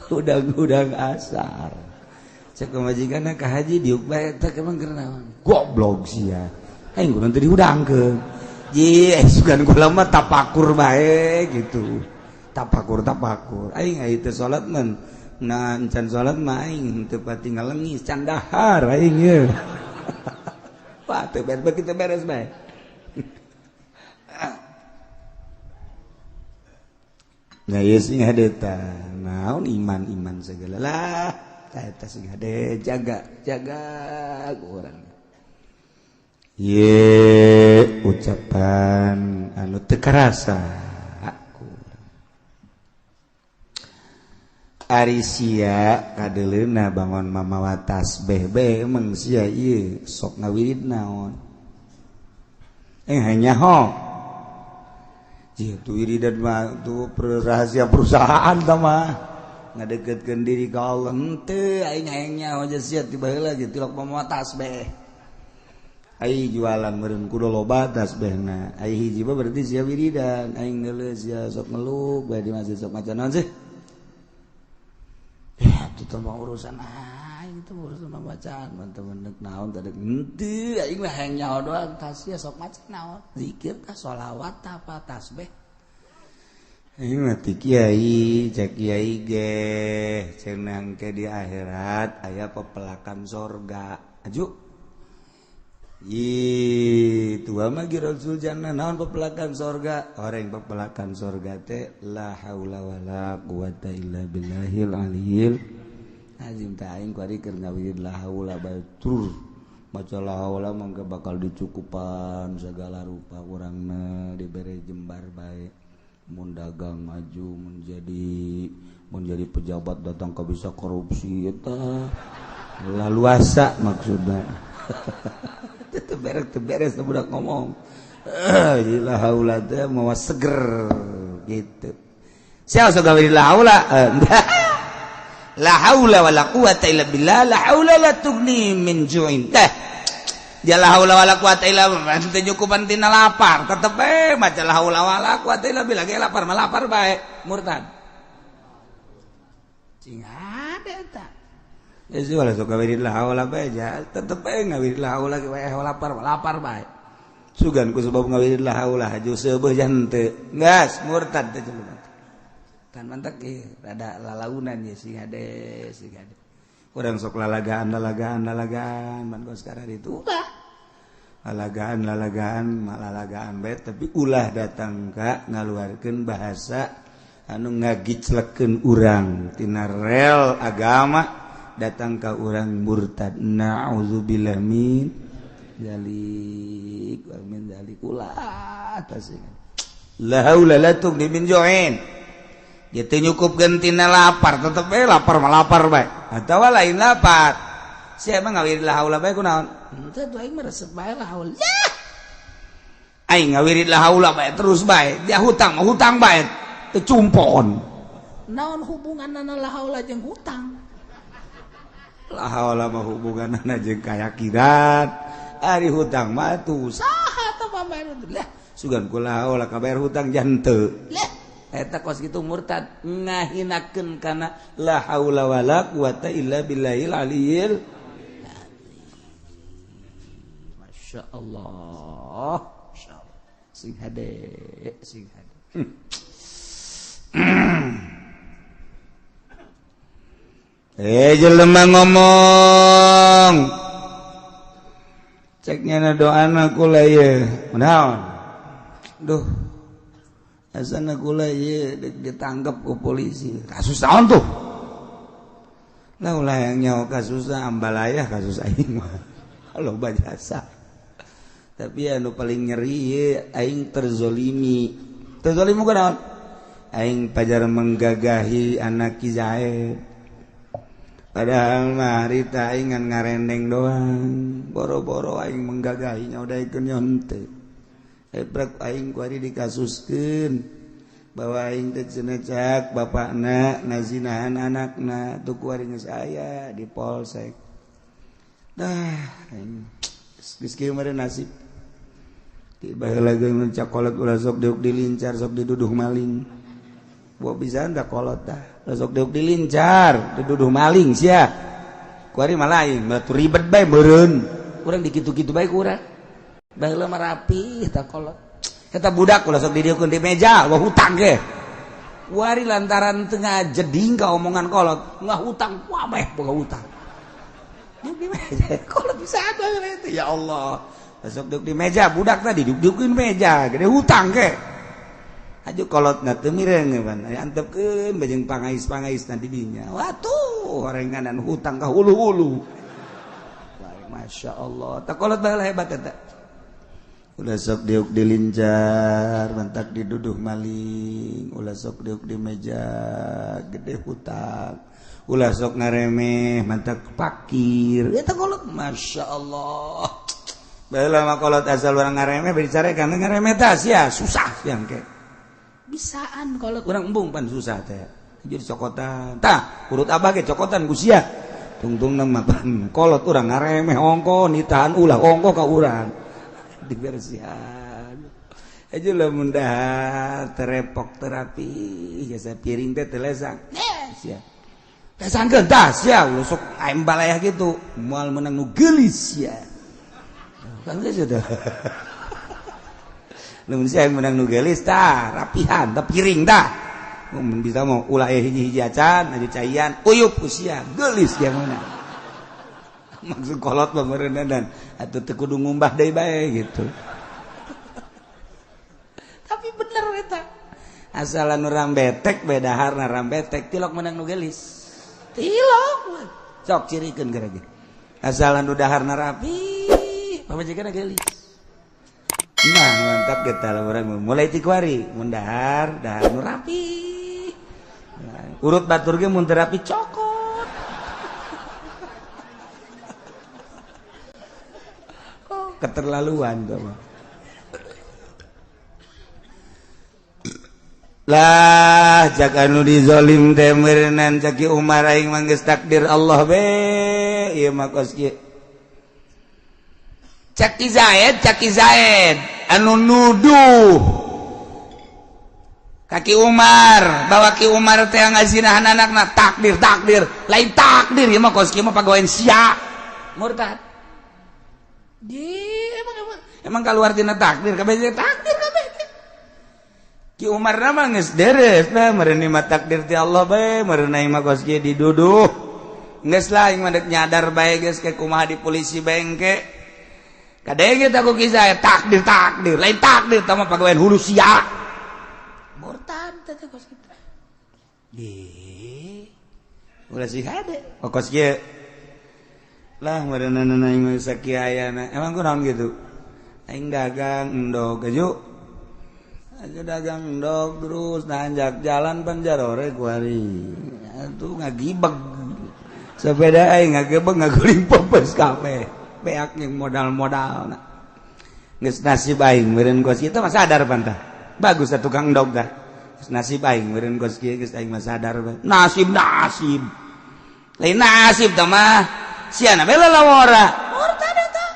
Udang-udang asar. Cek pamajikanna ka haji diuk bae teh emang keur naon? Goblok sia. Aing kudu teu diudangkeun. Ji, sugan kula mah tapakur bae gitu. Tapakur-tapakur. Aing aya teu salat mah nah encan salat mah aing teu pati ngalengis can dahar aing ye. Wah teu beres kita beres bae. Nah ieu sing hade tah naon iman-iman segala lah tah eta sing hade jaga jaga ku urang. Ye ucapan anu teu karasa ari sia kadeleuna bangon mamawa tasbih bae emang sia ieu sok ngawirid naon hanya ho tu wiridan mah tu rahasia perusahaan tah mah ngadeukeutkeun diri ka Allah henteu aing hayang nyaho sia ti baheula ge tilok mamawa tasbih ai jualan meureun kudu loba tasbihna ai hiji mah berarti sia wiridan aing ngeuleuh sia sok ngeluk bae di masjid sok maca naon sih. Itu mah urusan aing itu urusan bacaan teman-teman naon tadi henteu aing mah hayang nyaho doang tas sia sok maca naon zikir tah sholawat tah apa tasbih aing mah ti kiai cek kiai ge cenah ke di akhirat aya pepelakan sorga aju ih tua mah Rasul jannah naon pepelakan sorga orang pepelakan sorga teh la haula wala quwata illa billahil aliyil azim teh aing kuari keur ngawirid la haula bae tur maca la haula mangga bakal dicukupan segala rupa urangna dibere jembar bae mun dagang maju mun jadi pejabat datang ka bisa korupsi eta laluasa maksudna. Teu beres budak ngomong. La haula teh mawa seger gitu. Sia sok gawe la haula. La haula wala quwata illa billah la haula la tughni min ju'in. Teh. Ya la haula wala quwata illa billah teu nyukupan tina lapar, tetep bae maca la haula wala quwata illa billah ge lapar mah lapar bae, murtad. Cing ada eta. Geus wala sok gawe la haula bae ja, tetep bae ngawirid la haula ge wae lapar lapar bae. Sugan ku sebab ngawirid la haula haju seubeuh jante. Geus murtad teh jelema. Kan mantak ieu rada lalaunan ye sing hade sing hade. Urang sok lalagaan lalagaan lalagaan man kos sekarang itu ulah. Lalagaan lalagaan lalagaan bae tapi ulah datang ka ngaluarkeun bahasa anu ngagiclekeun urang tina rel agama datang ka urang murtad. Na'udzubillah min dzalik wa min dzalik ulah tasih. La haula la tughni min ju'in. Dia teu nyukupkeun tina lapar, tetep we lapar mah lapar bae. Atawa lain lapar. Sia mah ngawirid la haula bae kunaon? Henteu tuh aing mah resep bae la haula. Aing ngawirid la haula bae terus bae. Dia hutang mah hutang bae. Teu cumpon. Naon hubunganna la haula jeung hutang? La haula mah hubunganna jeung kayakinan. Ari hutang mah tuh saha tah pambayar lah. Sugan ku la haula kabayar hutang janteu. Lah eta kos kitu murtad ngahinakeun kana la haula wala quwata illa billahil aliyil azim. Masya Allah. Masyaallah. Sing hade, sing hade. Jelema ngomong. Cek nyana doana kula ieu. Naon? Duh. Asana kula ieu ditangkap ku polisi. Kasus naon tuh? Lah ulah yang nyawa kasusna ambalaya kasus aing mah. Loba jasa. Tapi anu paling nyeri ieu aing terzolimi. Terzolimi kunaon? Aing pajar menggagahi anak Ki Zaid. Padahal mah harita aing ngan ngarendeng doang. Boro-boro aing menggagahinya udah ikeun nyonte. Ebrek aing kuari dikasuskeun bahwa aing teh cenah cak bapakna ngazinahan anakna tuh kuari geus aya di polsek. Dah aing geus kieu mah nasib. Ti baheula ge mun cakolot ulah sok diuk dilincar sok diduduh maling. Buah bisa da kolot dah. Sok diuk dilincar diduduh maling sia. Kuari mah lain, batu ribet bae meureun. Urang dikitu-kitu bae ku urang. Baheula mah rapi eta kolot. Eta budak ulah sok didieukeun di meja, wah hutang ge. Kuari lantaran teu ngajeding ka omongan kolot, ngah hutang kabeh boga hutang. Diuk di meja, kolot bisa ada itu ya Allah. Sok diuk di meja, budak tadi diuk-diukeun meja, gede hutang ge. Aju kolot na teu mireng pan, antepkeun bajeng pangais-pangais na di dinya. Watuh, horenganan hutang ka hulu-hulu. Masya Allah, tak kolot baheula hebat eta. Ulah sok diuk dilincar, mantak diduduh maling. Ulah sok diuk di meja, gede hutang. Ulah sok ngaremeh, mantak pakir. Eta kolot, Masya Allah. Baheula mah kolot asal urang ngaremeh bicara kana ngaremeh tah sia susah yang ke. Bisaan kolot urang embung pan susah teh. Jadi cokotan. Tah, urut abah ge cokotan ku sia. Tungtungna mah pan kolot urang ngaremeh ongko nitahan ulah ongko ka urang. Dibersihan. Aja lamun dahar terepok terapi jasa piring teh teu lesang. Sia. Lesangkeun tah sia ulah sok aing balayah kitu. Moal meunang nu geulis sia. Kan geus teh. Lamun sia meunang nu geulis tah rapihan tah piring tah. Mun bisa mah ulah hiji-hiji acan aju caian uyup ku sia geulis sia meunang. Maksud kolot mah meureunna atuh teu kudu ngumbah deui bae gitu. Tapi bener eta. Asal anu rambetek bae daharna rambetek tilok meunang nu geulis. Tilok. Sok cirikeun gara ge. Asal anu daharna rapi, pamajikanna geulis. Nah, mantap kita lah urang mulai ti kuari mun dahar, dahar nu rapi. Urut batur ge mun teu rapi cokot. Keterlaluan tuh mah. Lah cak anu dizolim teh meureunan cak Ki Umar aing mah geus takdir Allah be ieu mah kos kieu. Cak Ki Zaid anu nuduh ka Ki Umar bahwa Ki Umar teh ngazinahan anakna takdir takdir lain takdir ieu mah kos kieu mah pagawean sia murtad. Di emang keluar tina takdir kabeh takdir kabeh. Ki Umar na mah geus deres lah meureun mah takdir ti Allah bae meureun mah kos kieu diduduh. Geus lah aing mah deuk nyadar bae geus ke kumaha di polisi bae engke. Kadenge tah ku kisah takdir takdir lain takdir tah mah pagawean hulu sia. Murtad teh kos kitu. Di ulah sih hade kos kieu. Lah meureunna aing mah sakieu ayana. Emang kunaon gitu? Aing dagang endog aju. Aja dagang endog terus nanjak jalan panjarore kuari. Atuh ngagibeg. Sepeda aing ngagebeg ngaguling pepes kabeh. Beak jeung modal-modalna. Geus nasib aing meureun kos kitu mah sadar pantah. Bagus atuh tukang endog tah. Geus nasib aing meureun kos kieu geus aing mah sadar. Nasib nasib. Lain nasib tah mah. Siana bae lalawora. Murtad eta.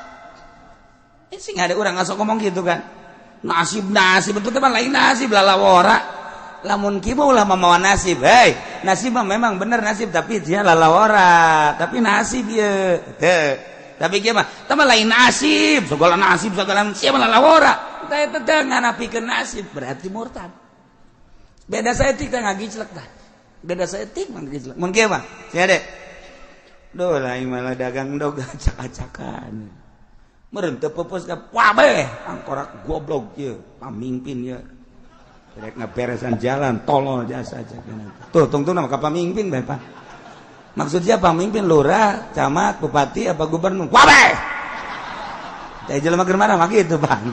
Sing ada urang ngasok ngomong gitu kan. Nasib nasib betul teman lain nasib lalawora. Lamun kieu ulah mamawa nasib. Hei, nasib mah memang bener nasib tapi dia lalawora, tapi nasib ieu. Teu. Tapi kieu mah tah lain nasib, segala nasib segala sia mah lalawora. Tah eta teh nganapikeun nasib berarti murtad. Beda saeutik teh ngagiclek tah. Beda saeutik mah ngagiclek. Mun kieu mah sia de. Duh lain malah dagang dog acak-acakan. Meureun teu peupeus ka kabeh angkorak goblok ieu pamimpin ieu rek ngaberesan jalan tolol jasa aja tuh tungtungna mah ka pamimpin bae Pak. Maksudnya pamimpin lurah, camat, bupati apa gubernur kabeh teh jelema keur marah mah kitu Bang.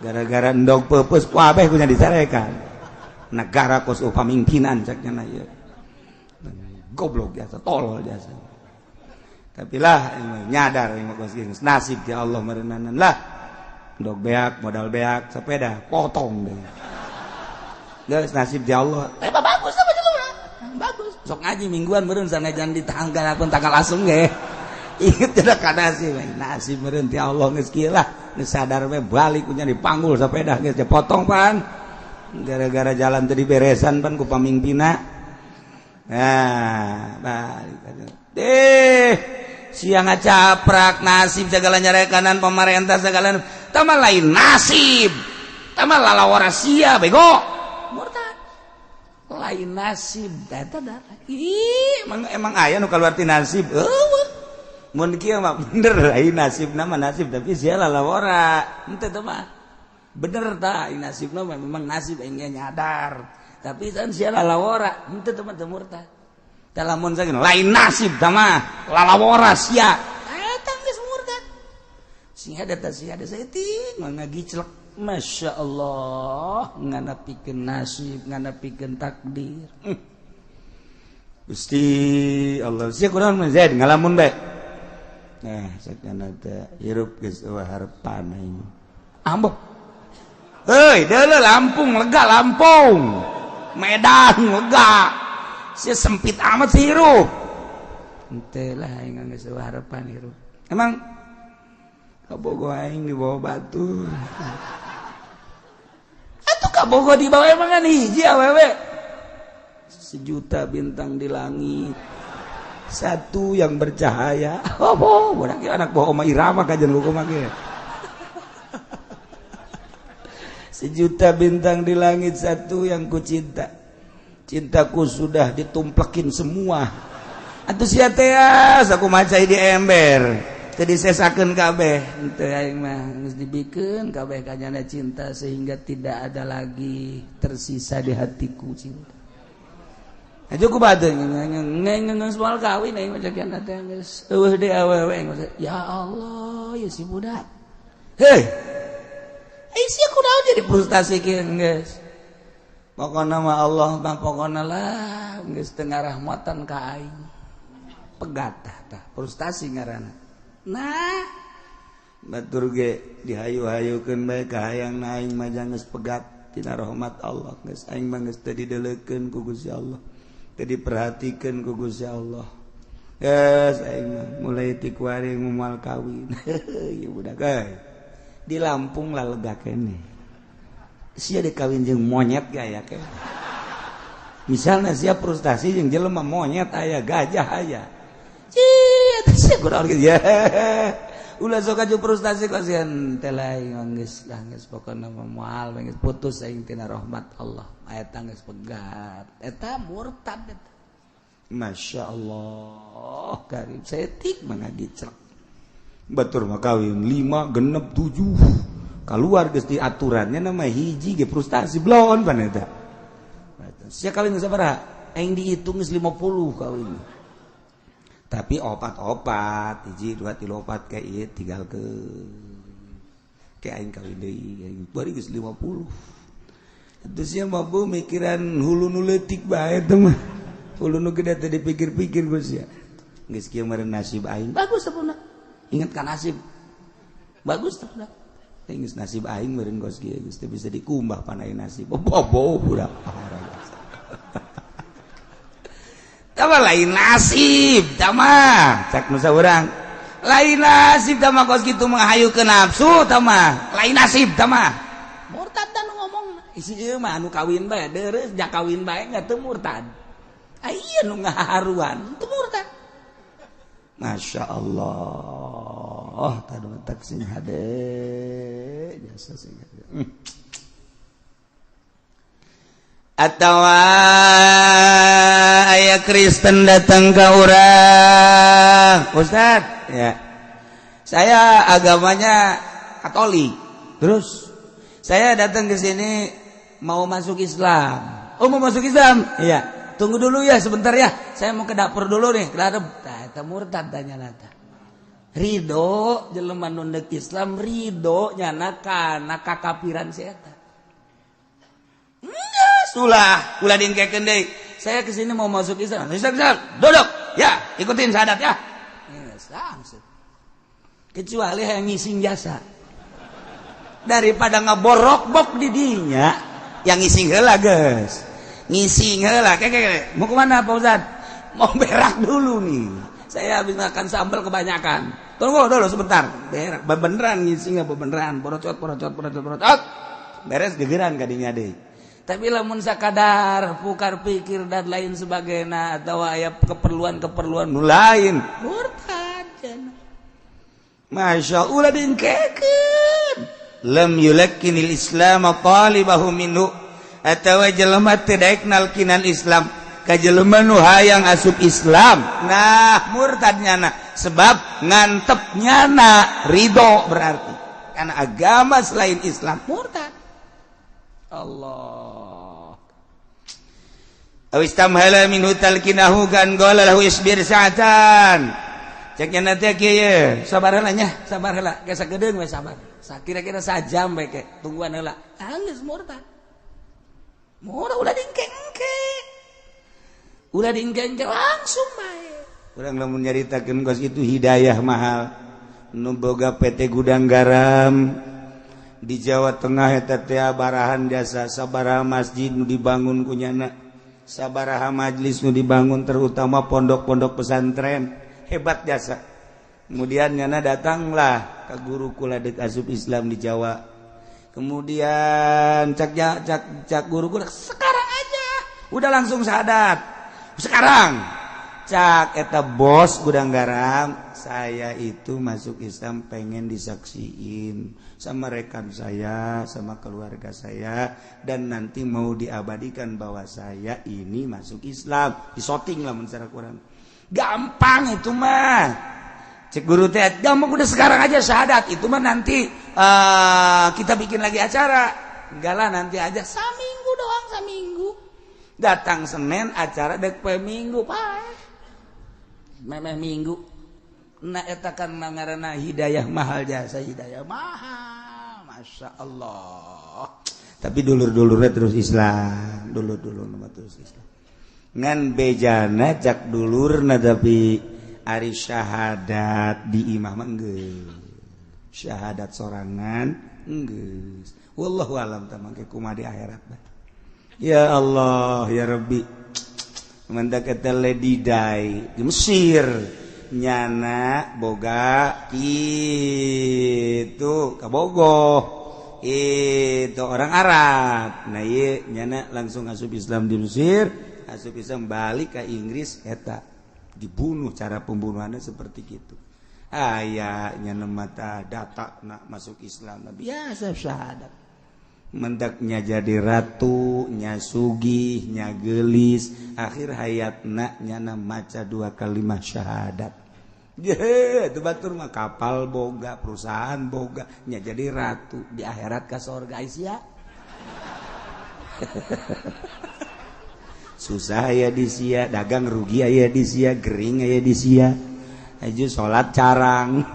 Gara-gara endog peupeus kabeh kunya dicarekan negara kos pamimpinan cek nya ieu goblok jasa tolol jasa. Tapi lah nyadar nasib ya Allah merenanan lah ndog beak modal beak sepeda potong deh. Geus nasib ya Allah. Eh bagus apa jelema? Bagus. Sok ngaji mingguan meureun sanajan di tanggal pun tanggal asem ge. Inget tidak ka nasib. Nasib meureun ti Allah geus kieu lah. Geus sadar we balik kunya dipanggul sepeda geus dipotong pan. Gara-gara jalan teu diberesan pan ku pamimpinna. Nah, balik. Deh siang ngacaprak nasib segala nyarekanan pemerintah segala tama lain nasib tama lalawara sia bego murtad lain nasib eta darah ih emang emang aya nu kaluar ti nasib eueuh mun kieu mah bener lain nasibna mah nasib tapi sia lalawara henteu teh mah bener tah nasibna mah memang nasib aing nyadar tapi kan sia lalawara henteu teh mah teu murtad. Lamun saking lain nasib tama lalawora sia eta geus murtad sing ada teh sia ada saeutik mah ngagiclek Masya Allah nganapikeun nasib nganapikeun takdir. Gusti Allah sia kunaon mah Zaid ngalamun bae. Nah sakana teh hirup geus eueuh harepan aing ambo heuy deuleu Lampung lega Lampung Medan lega sia sempit amat sih hirup. Henteu lah aing geus eueuh harepan hirup. Emang kabogo aing dibawa batur. Atuh kabogo dibawa emang kan hiji awewe. Sejuta bintang di langit. Satu yang bercahaya. Oh, budak anak bawa Oma Irama kajian hukum ge. Sejuta bintang di langit satu yang ku cinta. Cintaku sudah ditumplekin semua. Atuh sia teh aku macai di ember. Teu disesakeun kabeh. Henteu aing mah geus dibikeun kabeh kanyana cinta sehingga tidak ada lagi tersisa di hatiku cinta. Aja ku bade ngeung soal kawin aing mah cakian teh geus eueuh deui awewe aing ya Allah ya si budak. Hei. Ai sia kunaon jadi frustasi kieu geus. Pokona mah Allah mah pokona lah geus teu ngarahmatan ka aing. Pegat tah frustasi ngaranna. Nah, batur ge dihayu-hayukeun bae ka hayang na aing mah geus pegat tina rahmat Allah geus aing mah geus teu dideulekeun ku Gusti Allah. Teu diperhatikeun ku Gusti Allah. Geus aing mah mulai ti kuari moal kawin. Ieu budak euy. Di Lampung lah lega keneh. Sia dikawin jeung monyet gaya ke. Misalnya sia frustasi jeung jelema monyet aya gajah aya. Ih, eta sia kunaon kieu ya. Ulah sok aju frustasi kasihan teh lain geus lah geus pokona mah moal geus putus aing tina rahmat Allah. Eta geus pegat. Eta murtad eta. Masya Allah, karim saeutik mah ngagiclek. Batur mah kawin 5 genep 7. Keluar geus di aturannya nama hiji ge frustasi blon pan eta. Sia kawin sabaraha? Aing dihitung geus 50 kawin. Tapi opat-opat, hiji 2 3 4 kayak ieu tinggalkeun. Kayak aing kawin deui, aing bari geus 50. Atuh sia mah bu mikiran hulu nu leutik bae teh mah. Hulu nu gede teh dipikir-pikir geus sia. Geus kieu meureun nasib aing. Bagus teh budak. Ingat ka nasib. Bagus teh budak. Geus nasib aing meureun geus kieu geus teu bisa dikumbah panai nasib. Bobo budak. Tama lain nasib tama cak nu saurang. Lain nasib tama kos kitu menghayu ke nafsu tama. Lain nasib tama. Murtad dan ngomong isi ieu mah anu kawin bae deureuh ja kawin bae nya teu murtad. Aya nu ngaharuan teu murtad. Masya Allah, tadu tak sing hade jasa sing hade. Atawa aya Kristen datang ke urang, Ustad, ya, saya agamanya Katolik. Terus saya datang ke sini mau masuk Islam. Oh, mau masuk Islam? Iya. Tunggu dulu ya sebentar ya. Saya mau ke dapur dulu nih. Ke dapur. Tah, eta murtad tanya nata. Ridho jelema nu deuk Islam ridho nyana kana kakapiran si eta. Sulah, ulah diengkekeun deui. Saya kesini mau masuk Islam. Islam, Islam. Duduk. Ya, ikutin syahadat ya. Yes, kecuali yang ngising jasa. Daripada ngaborok-bok di dinya, yang ngising heula geus. Ngising heula. Keke, mau kemana Pak Ustad? Mau berak dulu nih. Saya habis makan sambal kebanyakan. Tunggu dulu sebentar. Berak, beneran ngising apa beneran? Porocot, porocot, porocot, porocot. Beres gegeran kadinya deui. Tapi lamun sakadar pukar pikir dan lain sebagainya atau aya keperluan-keperluan nu lain murtad cenah. Masya Allah diengkekeun. Lam yulakkinil Islam talibahu minhu atawa jelema teu daek nalkinan Islam ka jelema nu hayang asup Islam. Nah, murtad nyana sebab ngantep nyana ridho berarti karena agama selain Islam murtad. Allah. Aw istamhala minhu talkinahu kan qala lahu isbir sa'atan. Cek nya teh kieu ye, sabar heula nya, sabar heula, ge sagedeung we sabar. Sakira-kira sajam bae ke, tungguan heula. Geus murtad. Murtad ulah diengke-engke. Ulah diengke-engke langsung bae. Urang lamun nyaritakeun kos itu hidayah mahal. Nu boga PT Gudang Garam di Jawa Tengah eta teh barahan jasa sabaraha masjid nu dibangun ku nyana, sabaraha majlis nu dibangun, terutama pondok-pondok pesantren, hebat jasa. Kemudian nyana datanglah ke guru kula deuk asup Islam di Jawa. Kemudian cak cak cak guru kula, sekarang aja udah langsung syahadat sekarang. Cak eta bos Gudang Garam, saya itu masuk Islam pengen disaksiin sama rekan saya, sama keluarga saya, dan nanti mau diabadikan bahwa saya ini masuk Islam. Disoting lah secara kurang. Gampang itu mah. Cek guru teh, gampang udah sekarang aja syahadat. Itu mah nanti kita bikin lagi acara. Enggak lah nanti aja. Saminggu doang, saminggu. Datang Senin acara dek poe Minggu, Pak. Memeh minggu. Nah eta kan ngaranna hidayah mahal jasa hidayah mahal. Masya Allah. Tapi dulur-dulurnya terus Islam, dulur-dulur terus Islam. Ngan bejana cak dulurna tapi ari syahadat di imah mah geus. Syahadat sorangan geus. Wallahu alam tah mangke kumaha di akhirat. Ya Allah ya Rabbi. Mendak eta Lady Di di Mesir nyana boga itu kabogoh itu orang Arab. Nah ieu nyana langsung asup Islam di Mesir, asup Islam balik ke Inggris eta dibunuh, cara pembunuhannya seperti gitu. Aya nyana mata data nak masuk Islam biasa syahadat. Mendaknya jadi ratu, nya sugih, nya gelis, akhir hayatna nyana maca dua kalimat syahadat. Ye, itu batur mah kapal boga, perusahaan boga, nya jadi ratu di akhirat ka sorga sia. Susah ya di sia, dagang rugi aya di sia, gering aya di sia. Aja salat carang.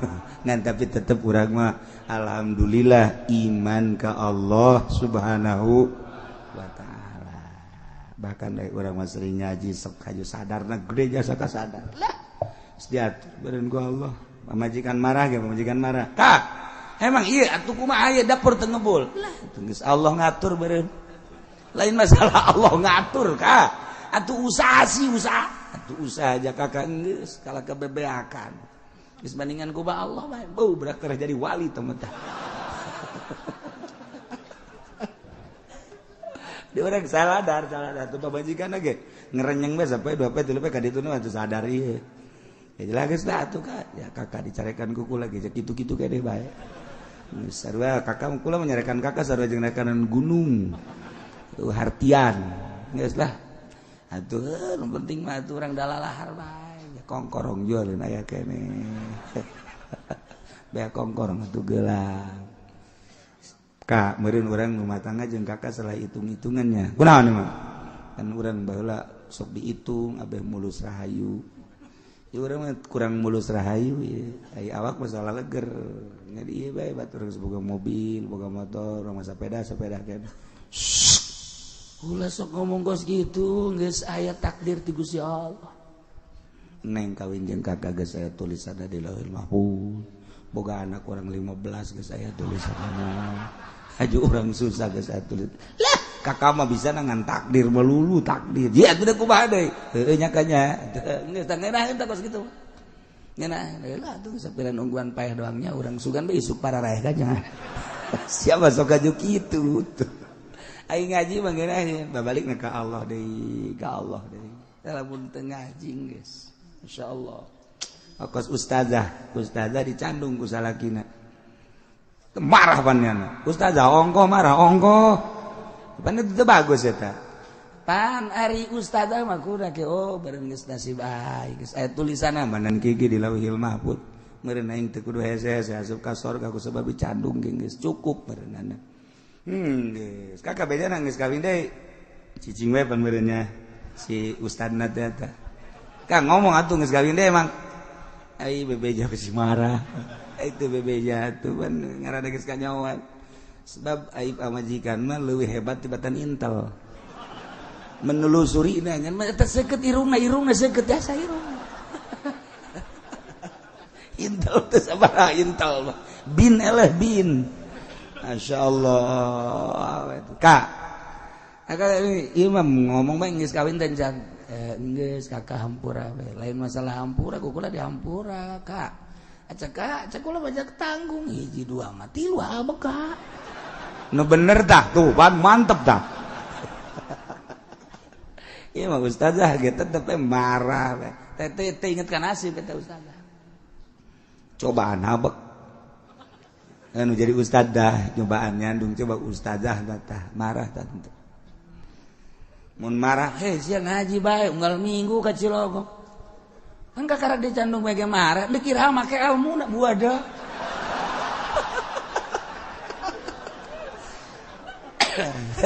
Ngan tapi tetep urang mah alhamdulillah iman ke Allah Subhanahu wa Bahkan dari urang mah sering ngaji sok haju sadarna gede jasa kasadar. Lah, geus diatur beureun ku Allah. Pamajikan marah ge pamajikan marah. Kak, emang iya atuh kumaha aya dapur teu ngebul. Lah, geus Allah ngatur beureun. Lain masalah Allah ngatur kak. Atuh usaha sih usaha. Atuh usaha aja kakak geus kalah kebebeakan. Geus bandingan ku ba Allah bae. Beuh berak jadi wali teman tah. Di orang saladar tuh pamajikan ge ngerenyeng bae sampai 2 poe 3 poe ka ditu mah teu sadar ieu. Ya jelas geus dah atuh kak. Ya kakak dicarekan kuku lagi kitu-kitu keneh bae. Sarua kakak kula menyarekan kakak sarua jeung rekanan gunung. Tuh hartian. Geus lah. Atuh nu penting mah atuh urang dalalahar bae. Ya kongkorong jualin aya keneh. Bea kongkorong atuh gelang. Kak, meureun urang rumah tangga jeung kakak salah hitung-hitungannya. Kunaon mah? Kan urang baheula sok dihitung abeh mulus rahayu. Ya urang mah kurang mulus rahayu ieu. Ai awak mah salah leger. Jadi ieu bae batur geus boga mobil, boga motor, urang mah sepeda keneh. Ulah sok ngomong kos gitu, geus aya takdir ti Gusti Allah. Neng kawin jeung kakak geus aya tulisanna di Lauhul Mahfuz. Boga anak urang 15 geus aya tulisanna. Aju orang susah geus aya tulis. Lah, kakak mah bisa ngan takdir melulu takdir. Ya atuh da kumaha deui? Heueuh nya kanya. Geus tah ngeunaheun tah kos kitu. Ngeunah heula atuh sapiran ungguan paeh doangnya urang sugan bae isuk pararaeh kanya. Siapa sok aju kitu tuh. Aing ngaji mah ngeunaheun, babalikna ka Allah deui, ka Allah deui. Lamun teu ngaji geus. Insyaallah. Kos ustazah, ustazah dicandung ku salakina. Marah panjana. Ustazah ongkoh marah ongkoh. Pan itu bagus eta. Pan ari ustazah mah kudu ke oh bareng geus nasib aing geus aya tulisanna manan gigi di Lauhil Mahfuz. Meureun aing teu kudu hese-hese asup ka sorga ku sebab dicandung ge geus cukup meureunana. Geus. Kakak bejana geus kawin deui. Cicing we pan meureunnya si ustadna teh eta. Kang ngomong atuh geus kawin deui emang. Ai bebeja besi marah. Itu bebeja tuh pan ngaranna geus kanyawan. Sebab aib pamajikan mah leuwih hebat tibatan intel. Menelusuri na ngan mah eta seukeut irungna, irungna seukeut jasa irungna. Intel teh sabaraha intel mah. Bin eleh bin. Masyaallah. Kak. Kakak ieu mah ngomong bae geus kawin teh can. Geus kakak hampura we. Lain masalah hampura, kukula dihampura, Kak. Acak kak, acak kula banyak tanggung hiji dua mah tilu abek kak. Nu bener tah tuh, pan mantep tah. Ieu mah ustazah ge tetep marah we. Teh teh inget ka nasib eta ustazah. Cobaan abek. Anu jadi ustazah nyobaan nyandung coba ustazah tah marah tah. Mun marah heh sia ngaji bae unggal minggu ka Cilogong. Kan kakara dicandung bae ge marah, dikira make ilmu na buada.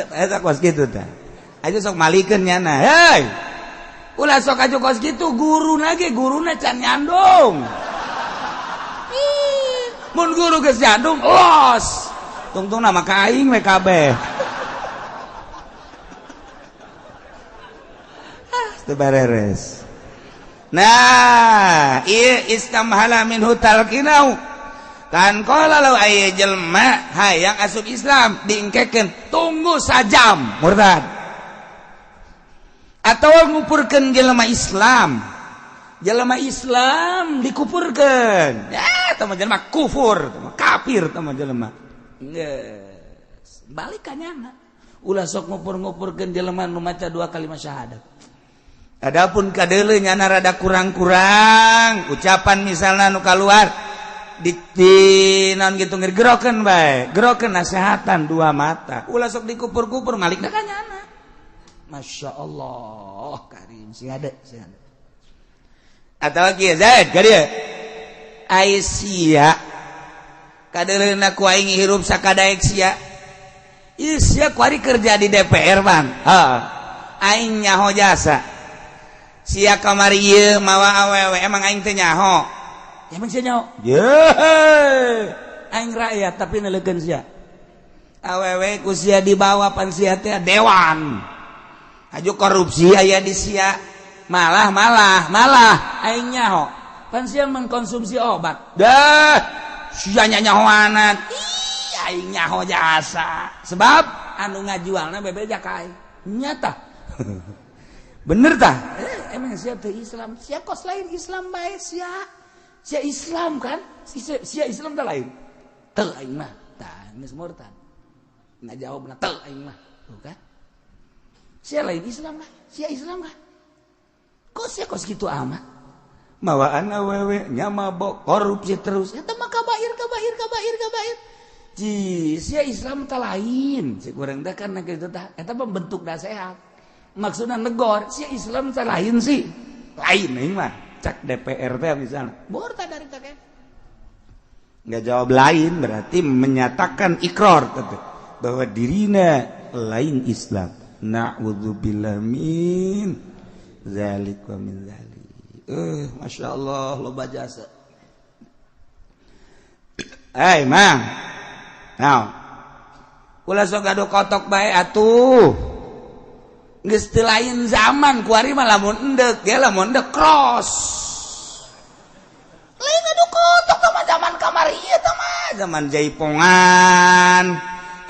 Eta kos kitu tah. Aja sok malikeun nyana. Hei. Ulah sok aju kos kitu guruna ge guruna can nyandung. Mun guru geus nyandung los. Tungtungna mah ka aing we kabeh. Ah, teu bareres. Nah, ieu istamhala minhu talqinau. Kan qala law aya jelema hayang asup Islam diengkekeun tunggu sajam murtad. Atawa ngupurkeun jelema Islam. Jelema Islam dikupurkeun. Ya, tah mah jelema kufur, tah mah kafir tah mah jelema. Geus, balik ka nyana. Ulah sok ngupur-ngupurkeun jelema nu maca dua kalimat syahadat. Adapun kadeuleu nyana rada kurang-kurang ucapan misalna nu kaluar di naon gitu gerokeun bae, gerokeun nasehatan dua mata. Ulah sok dikupur-kupur malikna ka nyana. Masya Allah karim sing ada sing ada. Atawa kieu Zaid ka dieu. Ai sia kadeuleuna ku aing hirup sakadaek sia. Ieu sia kuari kerja di DPR bang. Heeh. Aing nyaho jasa. Sia kamari ieu mawa awewe emang aing teh nyaho. Emang sia nyaho? Ye. Aing rakyat tapi neleukeun sia. Awewe ku sia dibawa pan sia teh dewan. Aju korupsi aya di sia. Malah malah malah aing nyaho. Pan sia mengkonsumsi obat. Dah sia nyahoanan. Ih aing nyaho jasa. Sebab anu ngajualna bebeja ka aing. Nyata. Bener tah? Emang sia teu Islam? Sia kos lain Islam bae sia. Sia Islam kan? Sia Islam teh lain. Teu aing mah. Tah geus murtad. Ngajawabna teu aing mah. Tuh kan? Sia lain Islam kan? Sia Islam kan? Kok sia kos kitu amat? Mawaan awewe nya mabok korupsi terus. Eta mah kabair kabair kabair kabair. Ji, sia Islam teh lain. Si kurang teh kan kitu tah. Eta mah bentuk nasihat. Maksudna negor, sia Islam teh lain sih. Lain aing mah. Cak DPR teh misalnya. Murtad dari teh. Nggak jawab lain berarti menyatakan ikrar teh bahwa dirina lain Islam. Na'udzubillah min zalik wa min zalik. Masya Allah loba jasa. Hey mang, now, ulah sok gaduh kotok bae atuh. Geus teu lain zaman kuari mah lamun endek, ge lamun endek cross. Lain gaduh kotok tah mah zaman kamari ieu tah mah, zaman jaipongan.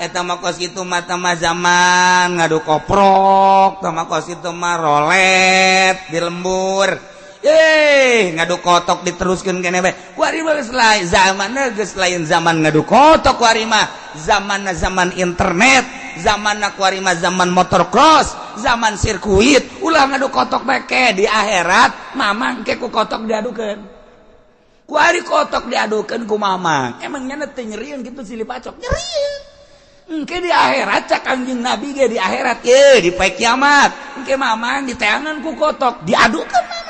Eta mah kos kitu mah tah mah zaman ngadu koprok, tah mah kos kitu mah rolet di lembur. Ngadu kotok diteruskan kene bae. Kuari mah geus lain zamanna, geus lain zaman ngadu kotok kuari mah. Zamanna zaman internet, zamanna kuari mah zaman motor cross, zaman sirkuit. Ulah ngadu kotok bae ke di akhirat mamang ke ku kotok diadukeun. Kuari kotok diadukeun ku mamang. Emang nya teu nyerieun kitu silih pacok, nyerieun. Engke di akhirat cak Kangjeng Nabi ge di akhirat ye di poe kiamat. Engke mamang diteangan ku kotok, diadukeun mamang.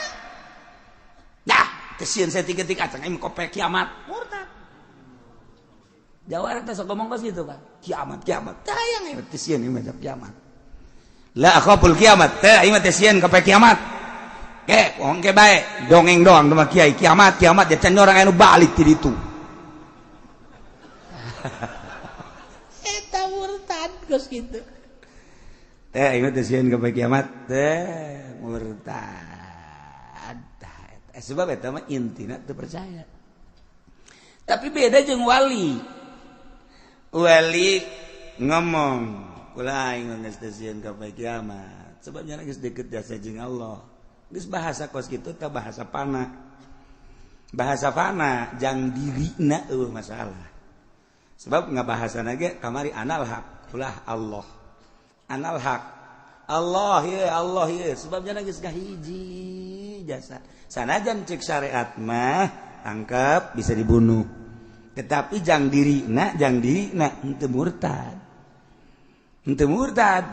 Dah, kesieun saya tiga-tiga acang aing kope kiamat. Murtad. Jawara teh sok ngomong kos gitu, Pak. Kiamat, kiamat. Tah hayang aing teh sieun ieu mah kiamat. La akhaful kiamat. Teh aing mah teh sieun kope kiamat. Ke, wong ke bae, dongeng doang mah kiai kiamat, kiamat dia can orang anu balik ti ditu. Eta murtad kos kitu. Teh aing mah teh sieun kope kiamat. Teh murtad. Sebab eta mah intina teu percaya. Tapi beda jeung wali. Wali ngomong, kula aing geus teu sieun ka poe kiamat. Sebab nya geus deket jasa jeung Allah. Geus bahasa kos kitu teh bahasa fana. Bahasa fana jang dirina eueuh masalah. Sebab ngabahasana ge kamari anal haq, ulah Allah. Anal haq. Allah ye, Allah ye. Sebab nya geus kahiji jasa. Sanajan cek syariat mah tangkap bisa dibunuh. Tetapi jang diri na henteu murtad. Henteu murtad.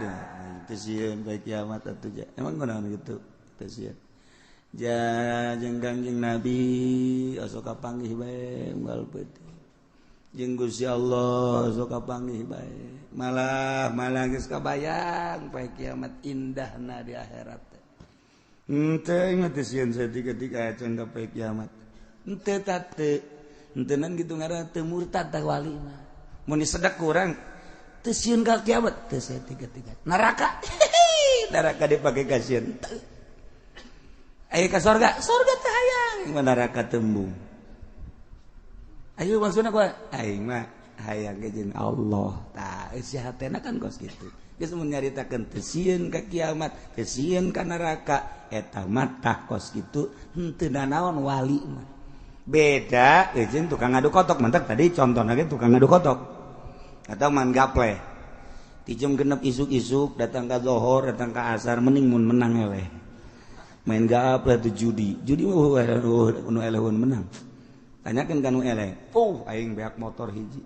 Teu sieun bae kiamat atuh ja. Emang kunaon kitu? Teu sieun. Ja jeung Kangjeng Nabi osok kapanggih bae unggal peuting. Jeung Gusti Allah osok kapanggih bae. Malah malah geus kabayang poe kiamat indahna di akhirat. Henteu ingat sieun saeutik-eutik acan ka poe kiamat. Henteu tate. Henteunan kitu ngaranna teu murtad tah wali mah. Mun disedek ku urang teu sieun ka kiamat, teu saeutik-eutik. Neraka. Neraka dipake ka sieun. Teu. Aya ka sorga, sorga teh hayang, mah neraka tembung. Ayo maksudna ku aing mah hayang ge jeung Allah. Tah eusi hatena kan kos kitu. Geus mun nyaritakeun teu sieun ka kiamat, teu sieun ka neraka, eta mah tah kos kitu henteu nanaon wali mah. Beda jeung tukang ngadu kotok, mantak tadi contohna ge tukang ngadu kotok atau man gaple. Ti jam 6 isuk-isuk datang ka zohor, datang ka asar mending mun menang eleh. Main gaple tuh judi. Judi mah nu eleh menang. Tanyakeun ka nu eleh, "Oh, aing beak motor hiji."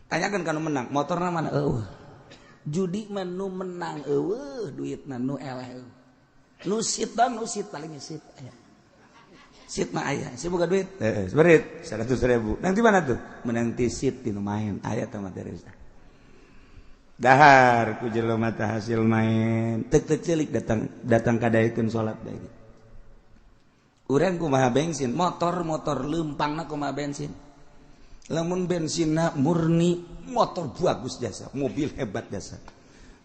Tanyakeun ka nu menang, motorna mana? Eueuh. Judi mah nu menang eueuh, duitna nu eleh eueuh. Nu sit nu sit paling sit aya. Sit mah aya, si boga duit. Heeh, seberit 100.000. Nang di mana tuh? Menang ti sit di nu main. Aya teh materi. Dahar ku jelema teh hasil main. Tek tek celik datang datang kadaekeun salat bae. Urang kumaha bensin, motor-motor leumpangna kumaha bensin. Lamun bensinna murni, motor bagus jasa, mobil hebat jasa.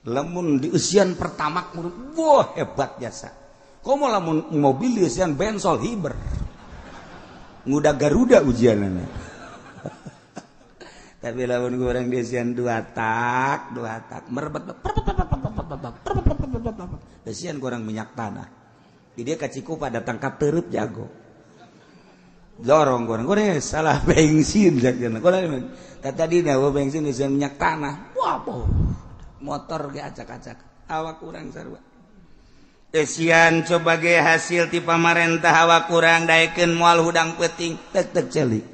Lamun dieusian pertamax wah hebat jasa. Komo lamun mobil dieusian bensol hiber. Nguda Garuda ujianana. Tapi lamun goreng dieusian dua tak merebet eusian kurang minyak tanah. Di dia ka Cikupa datang ka Teureub jago. Dorong goreng salah bensin jakna. Goreng tadi na bensin eusian minyak tanah. Wah, motor ge acak-acak. Awak kurang sarua. Eusian coba ge hasil ti pamarentah awak kurang daekeun moal hudang peuting tek-tek celik.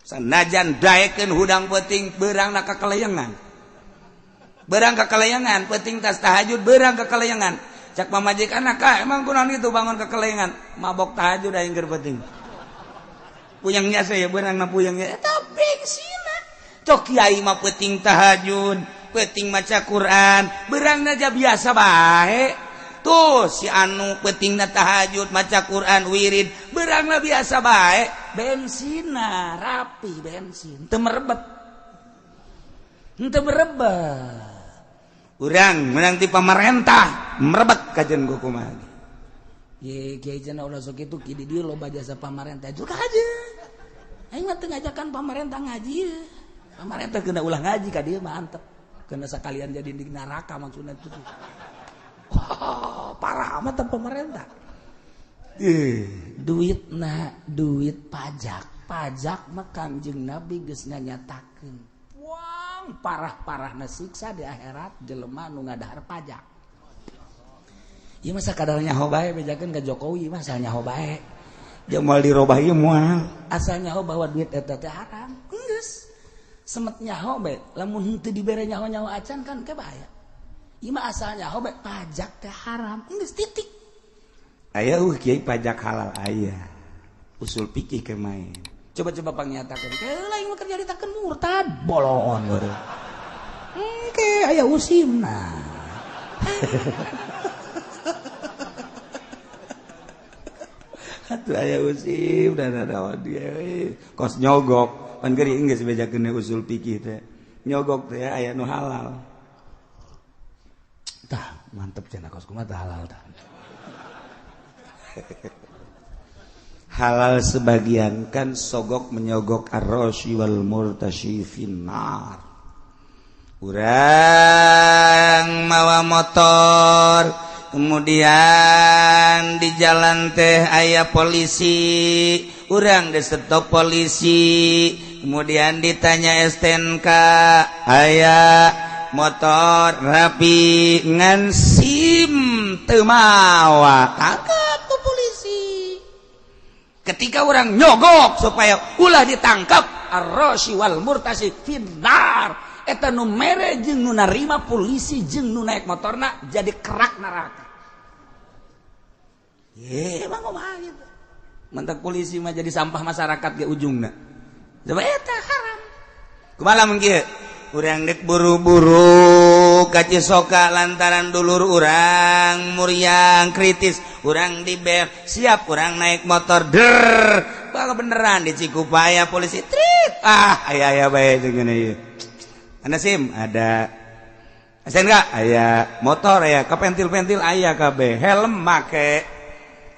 Sanajan daekeun hudang peuting beurangna ka kalayangan. Beurang ka kalayangan peuting tas tahajud beurang ka kalayangan. Cak pamajikan ka emang kunaon kitu bangun ka kalayangan mabok tahajud aing keur peuting. Puyangnya saya beurangna puyangnya eta bengsina. Cok kiai mah peuting tahajud, peuting maca Quran, beurangna aja biasa bae. Tuh si anu peutingna tahajud maca Quran wirid beurangna biasa bae, bensina rapi bensin teu merebet. Henteu merebet. Urang menang ti pamarentah merebet kajen ku kumaha. Ye kiai cenah ulah sok kitu ki di dieu loba jasa pamarentah juga aja. Aing mah teu ngajakan pamarentah ngaji. Pamarentah kena ulah ngaji ka dieu mah antep. Kena sakalian jadi di neraka maksudna itu. Wah, parah amat pemerintah. Duit na duit pajak, pajak mah Kangjeng Nabi geus nganyatakeun. Wang parah-parahna siksa di akhirat jelema nu ngadahar pajak. Ieu mah sakadar nyaho bae bejakeun ka Jokowi mah asal nyaho bae. Jeung moal dirobah ieu moal. Asal nyaho bahwa duit eta teh haram. Geus. Semet nyaho bae, lamun henteu dibere nyaho-nyaho acan kan ke bahaya. Ima asalnya hobe pajak teh haram geus titik. Aya kiai pajak halal aya. Usul fikih ke main. Coba-coba pangyatakeun. Keula ieu mah kerja ditakeun murtad bolongon baru. Engke aya usimna. Atuh aya usim dan ada dia kos nyogok. Pan geuring geus bejakeun usul fikih teh. Nyogok teh aya nu halal. Tah, mantep cenah kos kumaha tah halal tah. Halal sebagian kan sogok menyogok ar-rasyi wal murtasyi finnar. Urang mawa motor, kemudian di jalan teh aya polisi, urang disetop polisi, kemudian ditanya STNK, aya motor rapi ngan SIM teu mawa, tangkap ku polisi. Ketika orang nyogok supaya ulah ditangkap, ar-rasyi wal murtasi finnar. Eta nu mere jeung nu narima polisi jeung nu naik motorna jadi kerak neraka. Ye, emang kumaha gitu. Mentak polisi mah jadi sampah masyarakat ge ujungna. Coba eta haram. Kumaha lamun kieu? Urang dek buru-buru ka Cisoka lantaran dulur urang muriang kritis, urang dibel siap urang naik motor der bakal beneran di Cikupa aya polisi trit ah aya aya bae jeung ieu. Anda SIM ada STNK aya motor aya kapentil-pentil aya kabeh helm make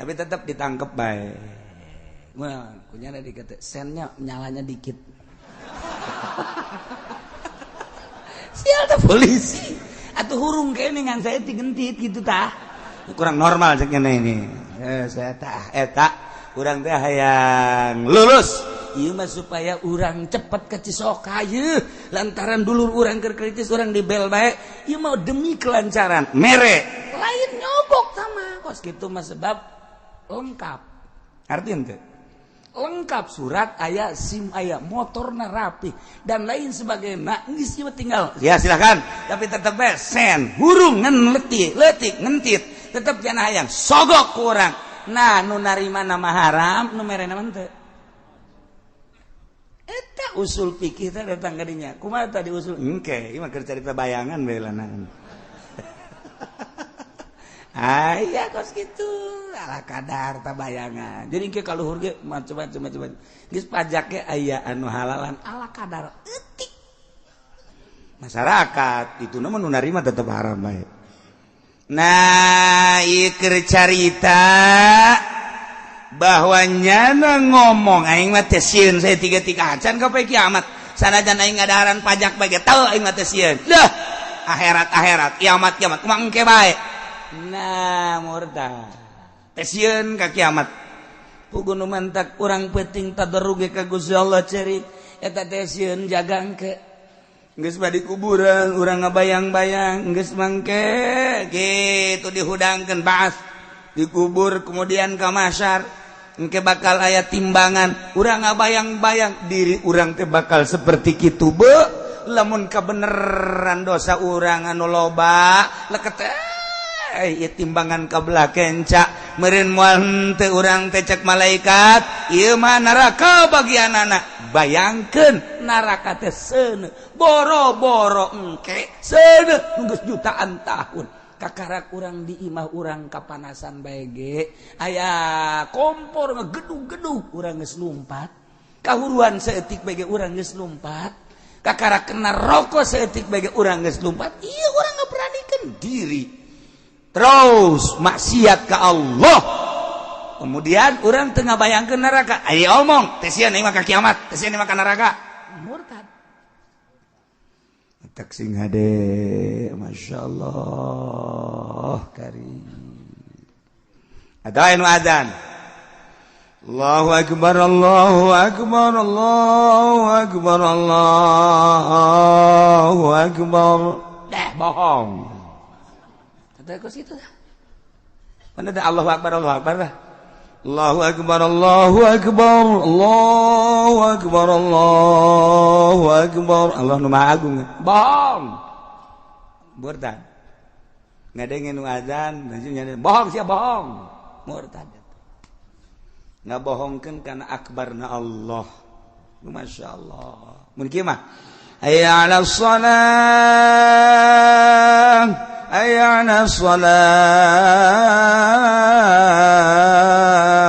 tapi tetap ditangkep bae. Wah, kunyana dikete sennya nyalanya dikit. Sial teh polisi atuh hurung kene ngan saya digentit gitu tah. Kurang normal cek ini. Saya tah eta urang teh hayang lulus. Ieu mah supaya urang cepet ke Cisoka yeuh lantaran dulur urang keur kritis urang dibel bae. Ieu mah demi kelancaran mere. Lain nyogok sama kos kitu mah sebab lengkap. Artian teh lengkap surat aya SIM aya motorna rapi dan lain sebagainya geus ieu tinggal ya silakan tapi tetep bae sen hurung ngan letik letik ngentit tetep jangan hayang sogok ku urang. Nah nu narima nama haram nu mere nama henteu. Eta usul fikih teh datang ka dinya. Kumaha tadi usul engke ieu mah keur carita bayangan bae lanangan. Aya kos kitu ala kadar ta bayangan. Jadi engke kaluhur ge macam-macam. Geus pajak ge aya anu halalan ala kadar eutik. Masyarakat itu nama nu narima tetep haram bae. Nah, ieu keur carita bahwa nyana ngomong aing mah teh sieun saya tiga-tiga acan ka poe kiamat. Sanajan aing ngadaharan pajak bae ge teu aing mah teh sieun. Dah, akhirat-akhirat, kiamat-kiamat kumaha engke bae. Nah, murtad. Teh sieun ka kiamat. Pugu nu mantak urang peuting tadarruge ka Gusti Allah cerik eta teh sieun jaga engke. Geus badi kuburan urang ngabayang-bayang geus mangke gitu dihudangkeun baas dikubur kemudian ka mahsyar engke bakal aya timbangan urang ngabayang-bayang diri urang teh bakal seperti kitu be lamun kabeneran dosa urang anu loba leket ieu timbangan kabelah kenca meureun moal henteu urang teh cek malaikat ieu mah neraka bagianana. Bayangkeun neraka teh seuneu boro-boro engke seuneu geus jutaan tahun kakarak urang di imah urang kapanasan bae ge aya kompor ngegedug-gedug urang geus lumpat kahuruan saeutik bae ge urang geus lumpat kakarak kena rokok saeutik bae ge urang geus lumpat ieu urang ngaberanikeun diri terus maksiat ka Allah. Kemudian orang tengah bayangkeun neraka ayo omong teh sieun mah ka kiamat teh sieun mah ka neraka murtad. Tak sing hade Masya Allah karim. Ada anu adzan Allahu akbar Allahu akbar Allahu akbar Allahu akbar. Dah bohong. Teh kos kitu dah. Mana dah Allahu akbar Allahu akbar dah. Allahu akbar Allahu akbar Allahu akbar Allahu akbar. Allah nu maha agung. Bohong. Murtad. Ngadenge nu azan, bohong sia bohong. Murtad. Ngabohongkeun kana akbarna Allah. Masya Allah. Mun kieu mah hayya 'alas shalah hayya 'alas shalah.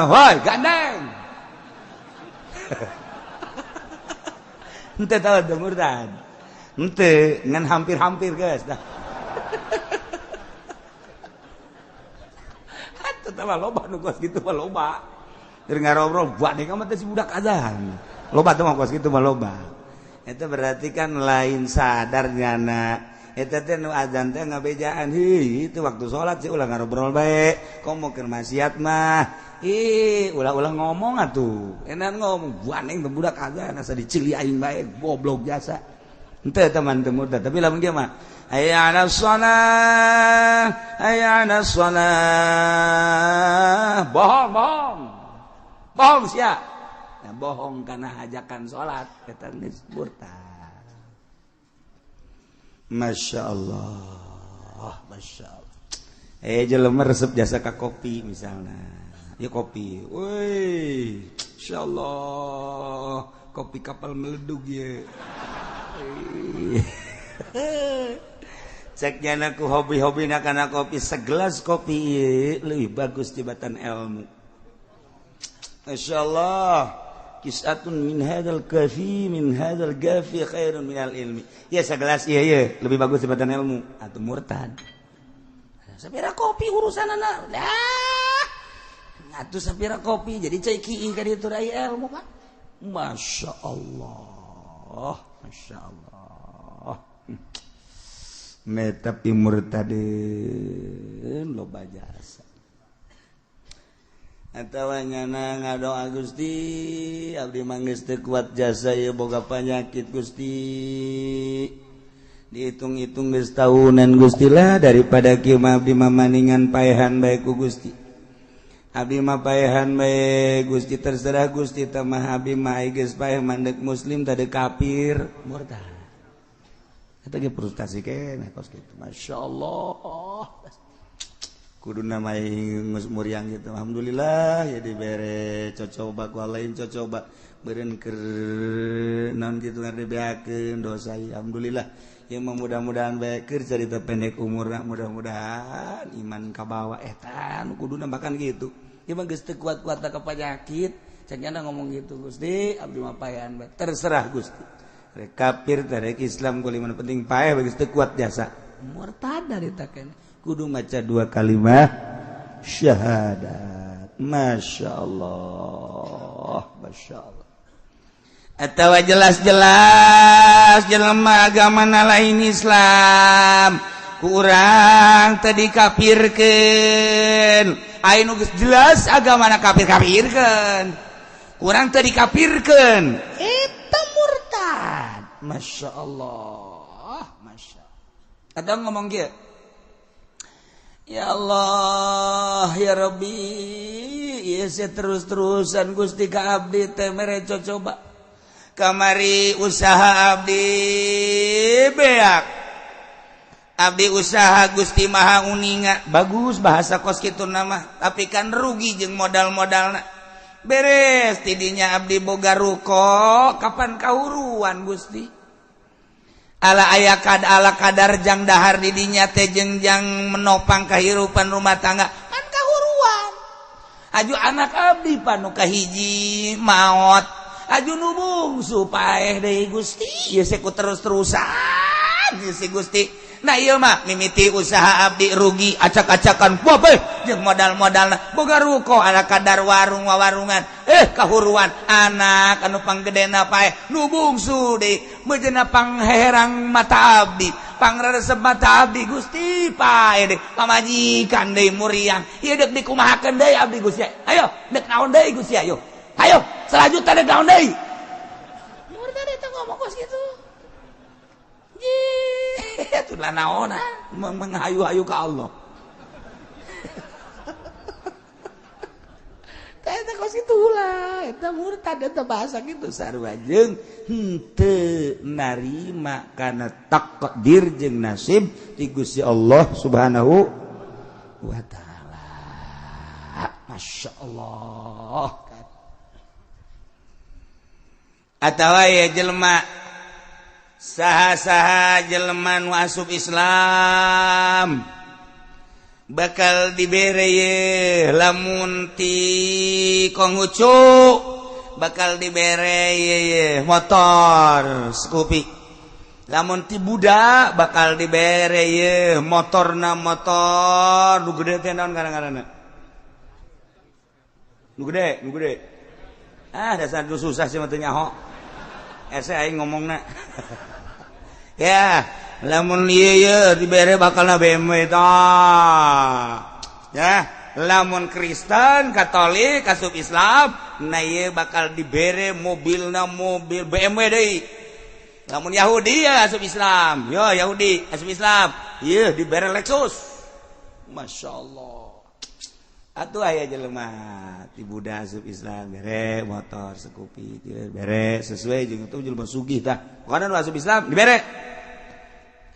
Woi, gandeng. Henteu tahu teu murtad. Henteu ngan hampir-hampir geus dah. Atuh tah loba nu kos kitu mah loba. Keur ngarobrol buat deui mah teh si budak azan. Loba teh mah kos kitu mah loba. Eta berarti kan lain sadar nyana. Eta teh nu azan teh ngabejaan heuh itu waktu salat sih ulah ngarobrol bae. Komo keur maksiat mah. Ih, ulah-ulah ngomong atuh. Enak ngomong buaneng teh budak azan asa dicili aing bae goblok jasa. Henteu teman teu murtad, tapi lamun kieu mah hayya 'alas shalah, hayya 'alas shalah. Bohong, bohong. Bohong sia. Nah, bohong karena hajakan salat eta geus murtad. Masya Allah, Masya Allah. Jelema resep jasa ka kopi misalnya. Ya kopi. Woi, Masya Allah, kopi kapal meledug ya. Cek nyana ku hobi-hobi na kana kopi segelas kopi ieu leuwih bagus tibatan ilmu. Masya Allah. Kisatun min hadzal kafi min hadzal gafi khairun minal ilmi. Ya segelas iya iya lebih bagus daripada ilmu atau murtad. Sapira kopi urusanana. Dah. Atuh sapira kopi jadi cai kieu ka ditu rai ilmu Pak. Masya Allah, Masya Allah. Meta murtadin loba jasa. Atawa nyana ngadoa Gusti abdi mah geus teu kuat jasa ieu boga panyakit Gusti. Dihitung-hitung geus tahunan Gusti lah daripada kieu mah abdi mah maningan paehan bae ku Gusti. Abdi mah paehan bae Gusti terserah Gusti teh mah abdi mah geus paeh mandek muslim tadi kafir murtad. Eta ge frustasi keneh kos kitu. Masya Allah. Kudu namai muriang gitu. Alhamdulillah ya dibere cocoba ku lain cocoba beureun keur naon kitu ngadebeakeun dosa. Alhamdulillah ya mudah-mudahan bae keur carita pendek umurna mudah-mudahan iman kabawa eta nu kuduna bahkan gitu. Ieu mah geus teu kuat-kuat ka panyakit, cenah ngomong gitu Gusti, abdi mah paehan bae. Terserah Gusti. Rek kafir teh rek Islam kuliman penting paeh bagi teu kuat jasa. Murtad dari taken. Kudu maca dua kalimat syahadat. Masya Allah, Masya Allah. Atawa jelas-jelas jelema agama lain Islam kurang tadi kafirkeun. Aya nu geus jelas agamana kafir-kafirkeun. Kurang tadi kafirkeun. Eta murtad. Masya Allah, Masya Allah. Ada ngomong kieu. Ya Allah, ya Rabbi, ieu saya terus-terusan Gusti ka abdi teh mere cocoba. Kamari usaha abdi beak. Abdi usaha Gusti Maha Uninga. Bagus bahasa kos kitu nama, tapi kan rugi jeung modal-modalna. Beres tidinya abdi boga ruko, kapan kahuruan Gusti? Ala aya kad ala kadar jang dahar didinya teh jeung jang menopang kehidupan rumah tangga kan kahuruan. Aju anak abdi panu kahiji maot, aju nu bungsu paeh deui Gusti. Ieu ku terus-terusan ieu si Gusti. Nah ieu mah mimiti usaha abdi rugi acak-acakan bobeh jeung modal-modalna boga ruko ala kadar warung wawarungan kahuruan anak anu panggedena paeh nu bungsu deui meujeuhna pangherang mata abdi pangresep mata abdi Gusti paeh deui pamajikan deui muriang ieu deuk dikumahakeun deui abdi Gusti ayo deuk naon deui Gusti ayo ayo selanjutnya deuk naon deui murtad eta ngomong kos kitu. Itulah naona menghayu-hayu ke Allah. Eta kos kitu lah, eta murtad eta bahasa kitu sarua jeung henteu narima kana takdir jeung nasib ti Gusti Allah Subhanahu wa taala. Masya Allah. Atawa ya jelema saha-saha jelema nu asup Islam bakal dibere ye lamun ti Konghucu bakal dibere ye motor Scoopy, lamun ti Buddha bakal dibere ye motorna motor nu gede teh naon ngaranna nu gede nu gede ah dasar nu susah sih mah teu nyaho ese aing ngomongna. Ya, lamun ieu ye dibere bakalna BMW tah. Ya, lamun Kristen, Katolik, asup Islam, nah ieu bakal dibere mobilna mobil BMW deui. Lamun Yahudi ya asup Islam, yo Yahudi asup Islam, ieu dibere Lexus. Masya Allah. Atuh aya jelema ti Buddha asup Islam bere motor Scoopy bere sesuai jeung itu jelema sugih tah. Pokona nu asup Islam dibere.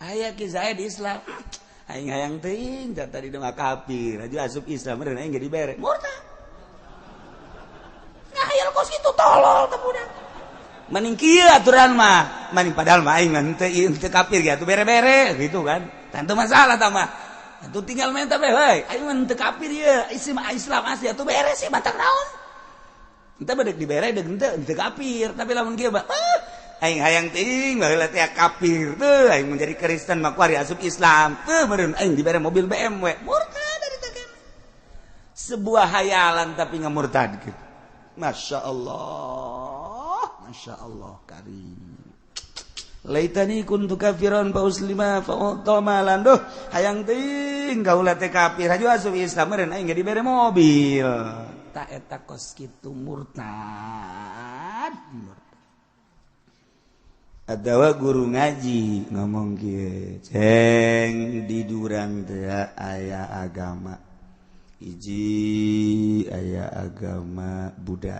Aya ki saya di Islam. Aing hayang teuing tah tadi mah kafir, aju asup Islam meureun aing ge dibere. Murtad. Ngahayal kos kitu tolol teh budak. Mending kieu aturan mah, mending padahal mah aing mah henteu kafir ge atuh bere-bere gitu kan. Tentu masalah tah mah. Atuh tinggal minta be heuy, aing mah henteu kafir ieu, Islam asli atuh beres sih batang naon. Henteu bedek dibere deuk henteu kafir, tapi lamun kieu mah aing hayang teuing baheula teh kafir teu aing menjadi Kristen mah kuari asup Islam teu meureun aing dibere mobil BMW. Murtad dari teh. Sebuah hayalan tapi ngamurtadkeun. Masya Allah, Masya Allah karim. Laitani kuntu kafiran fa uslima fa utama lan duh hayang teuing kaula teh kafir aju asup Islam meureun aing ge dibere mobil. Ta eta kos kitu murtad. Adawa guru ngaji ngomong kieu, ceng di durang teh aya agama. Hiji aya agama Buddha,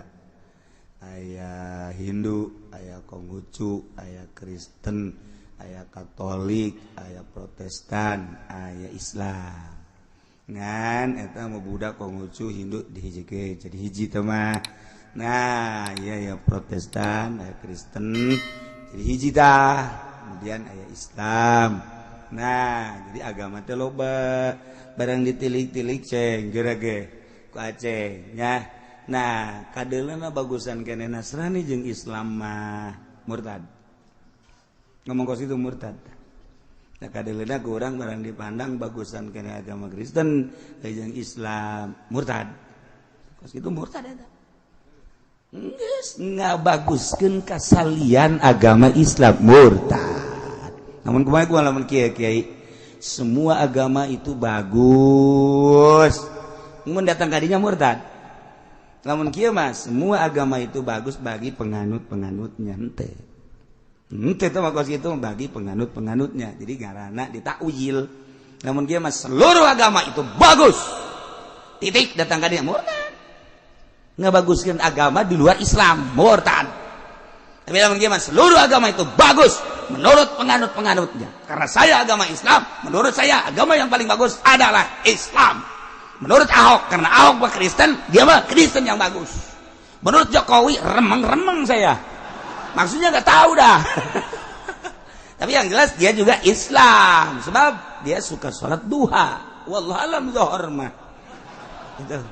aya Hindu, aya Konghucu, aya Kristen, aya Katolik, aya Protestan, aya Islam. Ngan eta mah Buddha, Konghucu, Hindu dihijikeun jadi hiji teh mah. Nah, iya ya Protestan, aya Kristen jadi hiji tah. Kemudian aya Islam. Nah, jadi agama teh loba. Barang ditilik-tilik ceng geura ge ku Aceh nya. Nah, kadeulana bagusan kene Nasrani jeung Islam mah murtad. Ngomong kos itu murtad. Nah kadeleuna ku urang barang dipandang bagusan kana agama Kristen jeung Islam, murtad. Kos itu murtad eta. Geus ngabaguskeun kasalian agama Islam murtad. Namun kumaha ku lamun kiai-kiai semua agama itu bagus. Mun datang kadinya murtad. Lamun kieu mah semua agama itu bagus bagi penganut-penganutnya henteu. Henteu teh mah kos kitu bagi penganut-penganutnya. Jadi ngaranna ditakwil. Lamun kieu mah seluruh agama itu bagus. Titik datang kadinya murtad. Ngabaguskeun agama di luar Islam murtad. Tapi lamun kieu mah seluruh agama itu bagus menurut penganut-penganutnya. Karena saya agama Islam, menurut saya agama yang paling bagus adalah Islam. Menurut Ahok, karena Ahok mah Kristen, dia mah Kristen yang bagus. Menurut Jokowi, remeng-remeng saya. Maksudnya nggak tahu dah. Tapi yang jelas dia juga Islam, sebab dia suka sholat duha. Wallahu alam zuhur mah. Itu.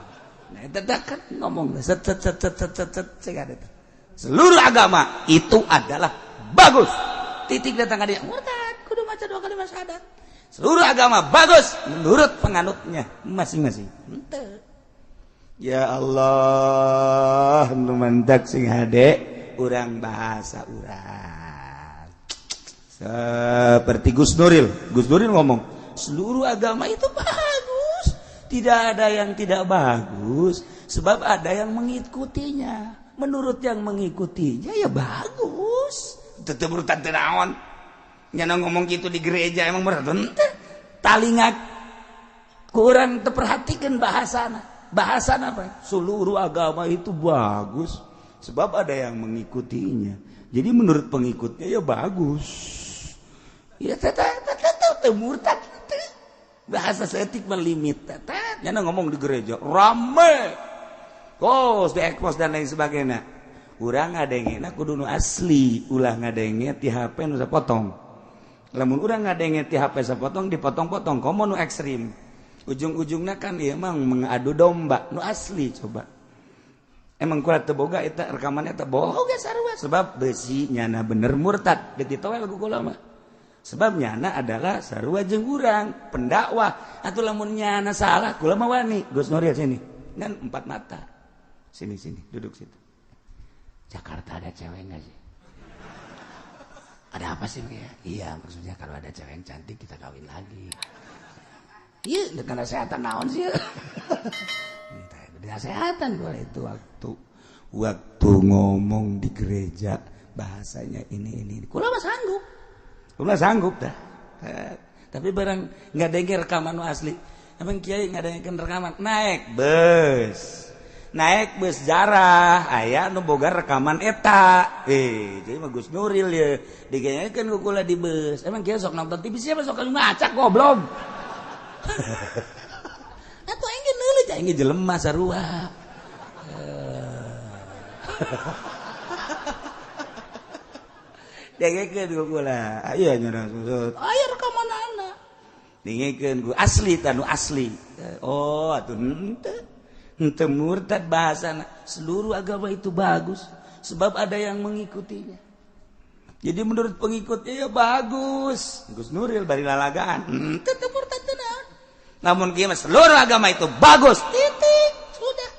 Nah, itu kan ngomong set set set set set set set. Seluruh agama itu adalah bagus. Titik datang ka dia murtad, kudu maca dua kali syahadat. Seluruh agama bagus menurut penganutnya masing-masing. Henteu. Ya Allah, nu mantak sing hade urang bahasa urang. Seperti Gus Nuril. Gus Nuril ngomong, seluruh agama itu bagus. Tidak ada yang tidak bagus, sebab ada yang mengikutinya. Menurut yang mengikutinya ya bagus. Tetep murtad teu naon. Nyana ngomong gitu di gereja emang murtad henteu. Talinga kurang terperhatikan bahasana. Bahasana apa? Seluruh agama itu bagus sebab ada yang mengikutinya. Jadi menurut pengikutnya ya bagus. Ya tetep murtad. Bahasa seetik melimit. Nyana ngomong di gereja rame. Kos di ekpos dan lain sebagainya. Urang ngadengena kudu nu asli, ulah ngadenge ti HP nu sapotong. Lamun urang ngadenge ti HP sapotong dipotong-potong komo nu ekstrim. Ujung-ujungna kan ieu mah mengadu domba nu asli coba. Emang kula teu boga eta rekamannya teu boga sarua sebab besi nyana bener murtad deuk ditowel ku kula mah. Sebab nyana adalah sarua jeung urang pendakwah atuh lamun nyana salah kula mah wani. Gus Nuril sini kan empat mata. Sini sini duduk situ. Jakarta ada cewek nggak sih? Ada apa sih ya? Iya, maksudnya kalau ada cewek yang cantik kita kawin lagi. Iya, dengan kesehatan naon sih? Kesehatan boleh itu waktu ngomong di gereja bahasanya ini. Kula mah sanggup. Kula sanggup dah. Tapi barang nggak denger rekaman asli. Emang kiai nggak dengerin rekaman naik bus. Naik bus jarah aya nu boga rekaman eta. Jadi mah Gus Nuril ya digenyekeun ku kula di bus. Emang kieu sok nonton TV siapa sok ngacak goblok. Atuh aing ge neuleut aing ge jelema sarua. Dengekeun ku kula. Aya nya susut. Aya rekamanana. Dengekeun ku asli tanu asli. Oh atuh henteu. Henteu murtad bahasana. Seluruh agama itu bagus sebab ada yang mengikutinya. Jadi menurut pengikutnya ya bagus. Gus Nuril bari lalagaan. Henteu teu murtad teu naon. Namun kieu mah seluruh agama itu bagus. Titik. Sudah.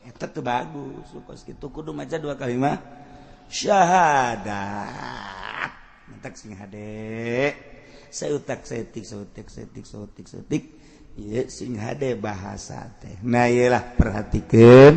Eta teu bagus. Kos kitu kudu maca dua kalimat syahadat. Mantak sing hade. Seutak setik seutik setik seutik setik. Ieu sing hade bahasa teh. Nah ieu lah perhatikeun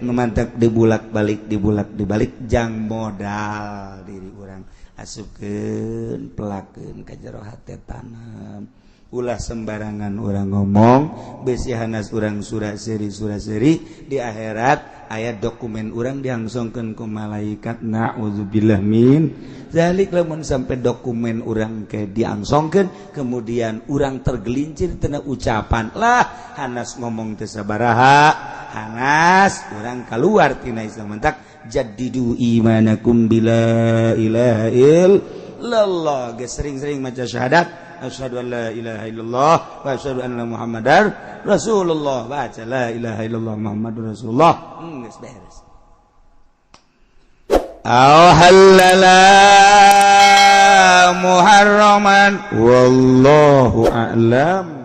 nu mantak dibulak-balik dibulak-dibalik jang modal diri urang asupkeun pelakeun ka jero hate tanam. Ulah sembarangan urang ngomong besi hanas urang surat seri di akhirat aya dokumen urang diangsongkeun ku malaikat. Na'udzubillah min zalik. Lamun sampai dokumen urang ke diangsongkeun kemudian urang tergelincir tina ucapan lah hanas ngomong teu sabaraha hanas urang keluar tina Islam. Mentak jaddidu imanakum bila ilaha illallah. Geus sering-sering maca syahadat asyhadu an la ilaha illallah wa asyhadu anna muhammadar rasulullah. Baca la ilaha illallah muhammadur rasulullah. Geus beres. Aw halala Muharraman. Wallahu a'lam.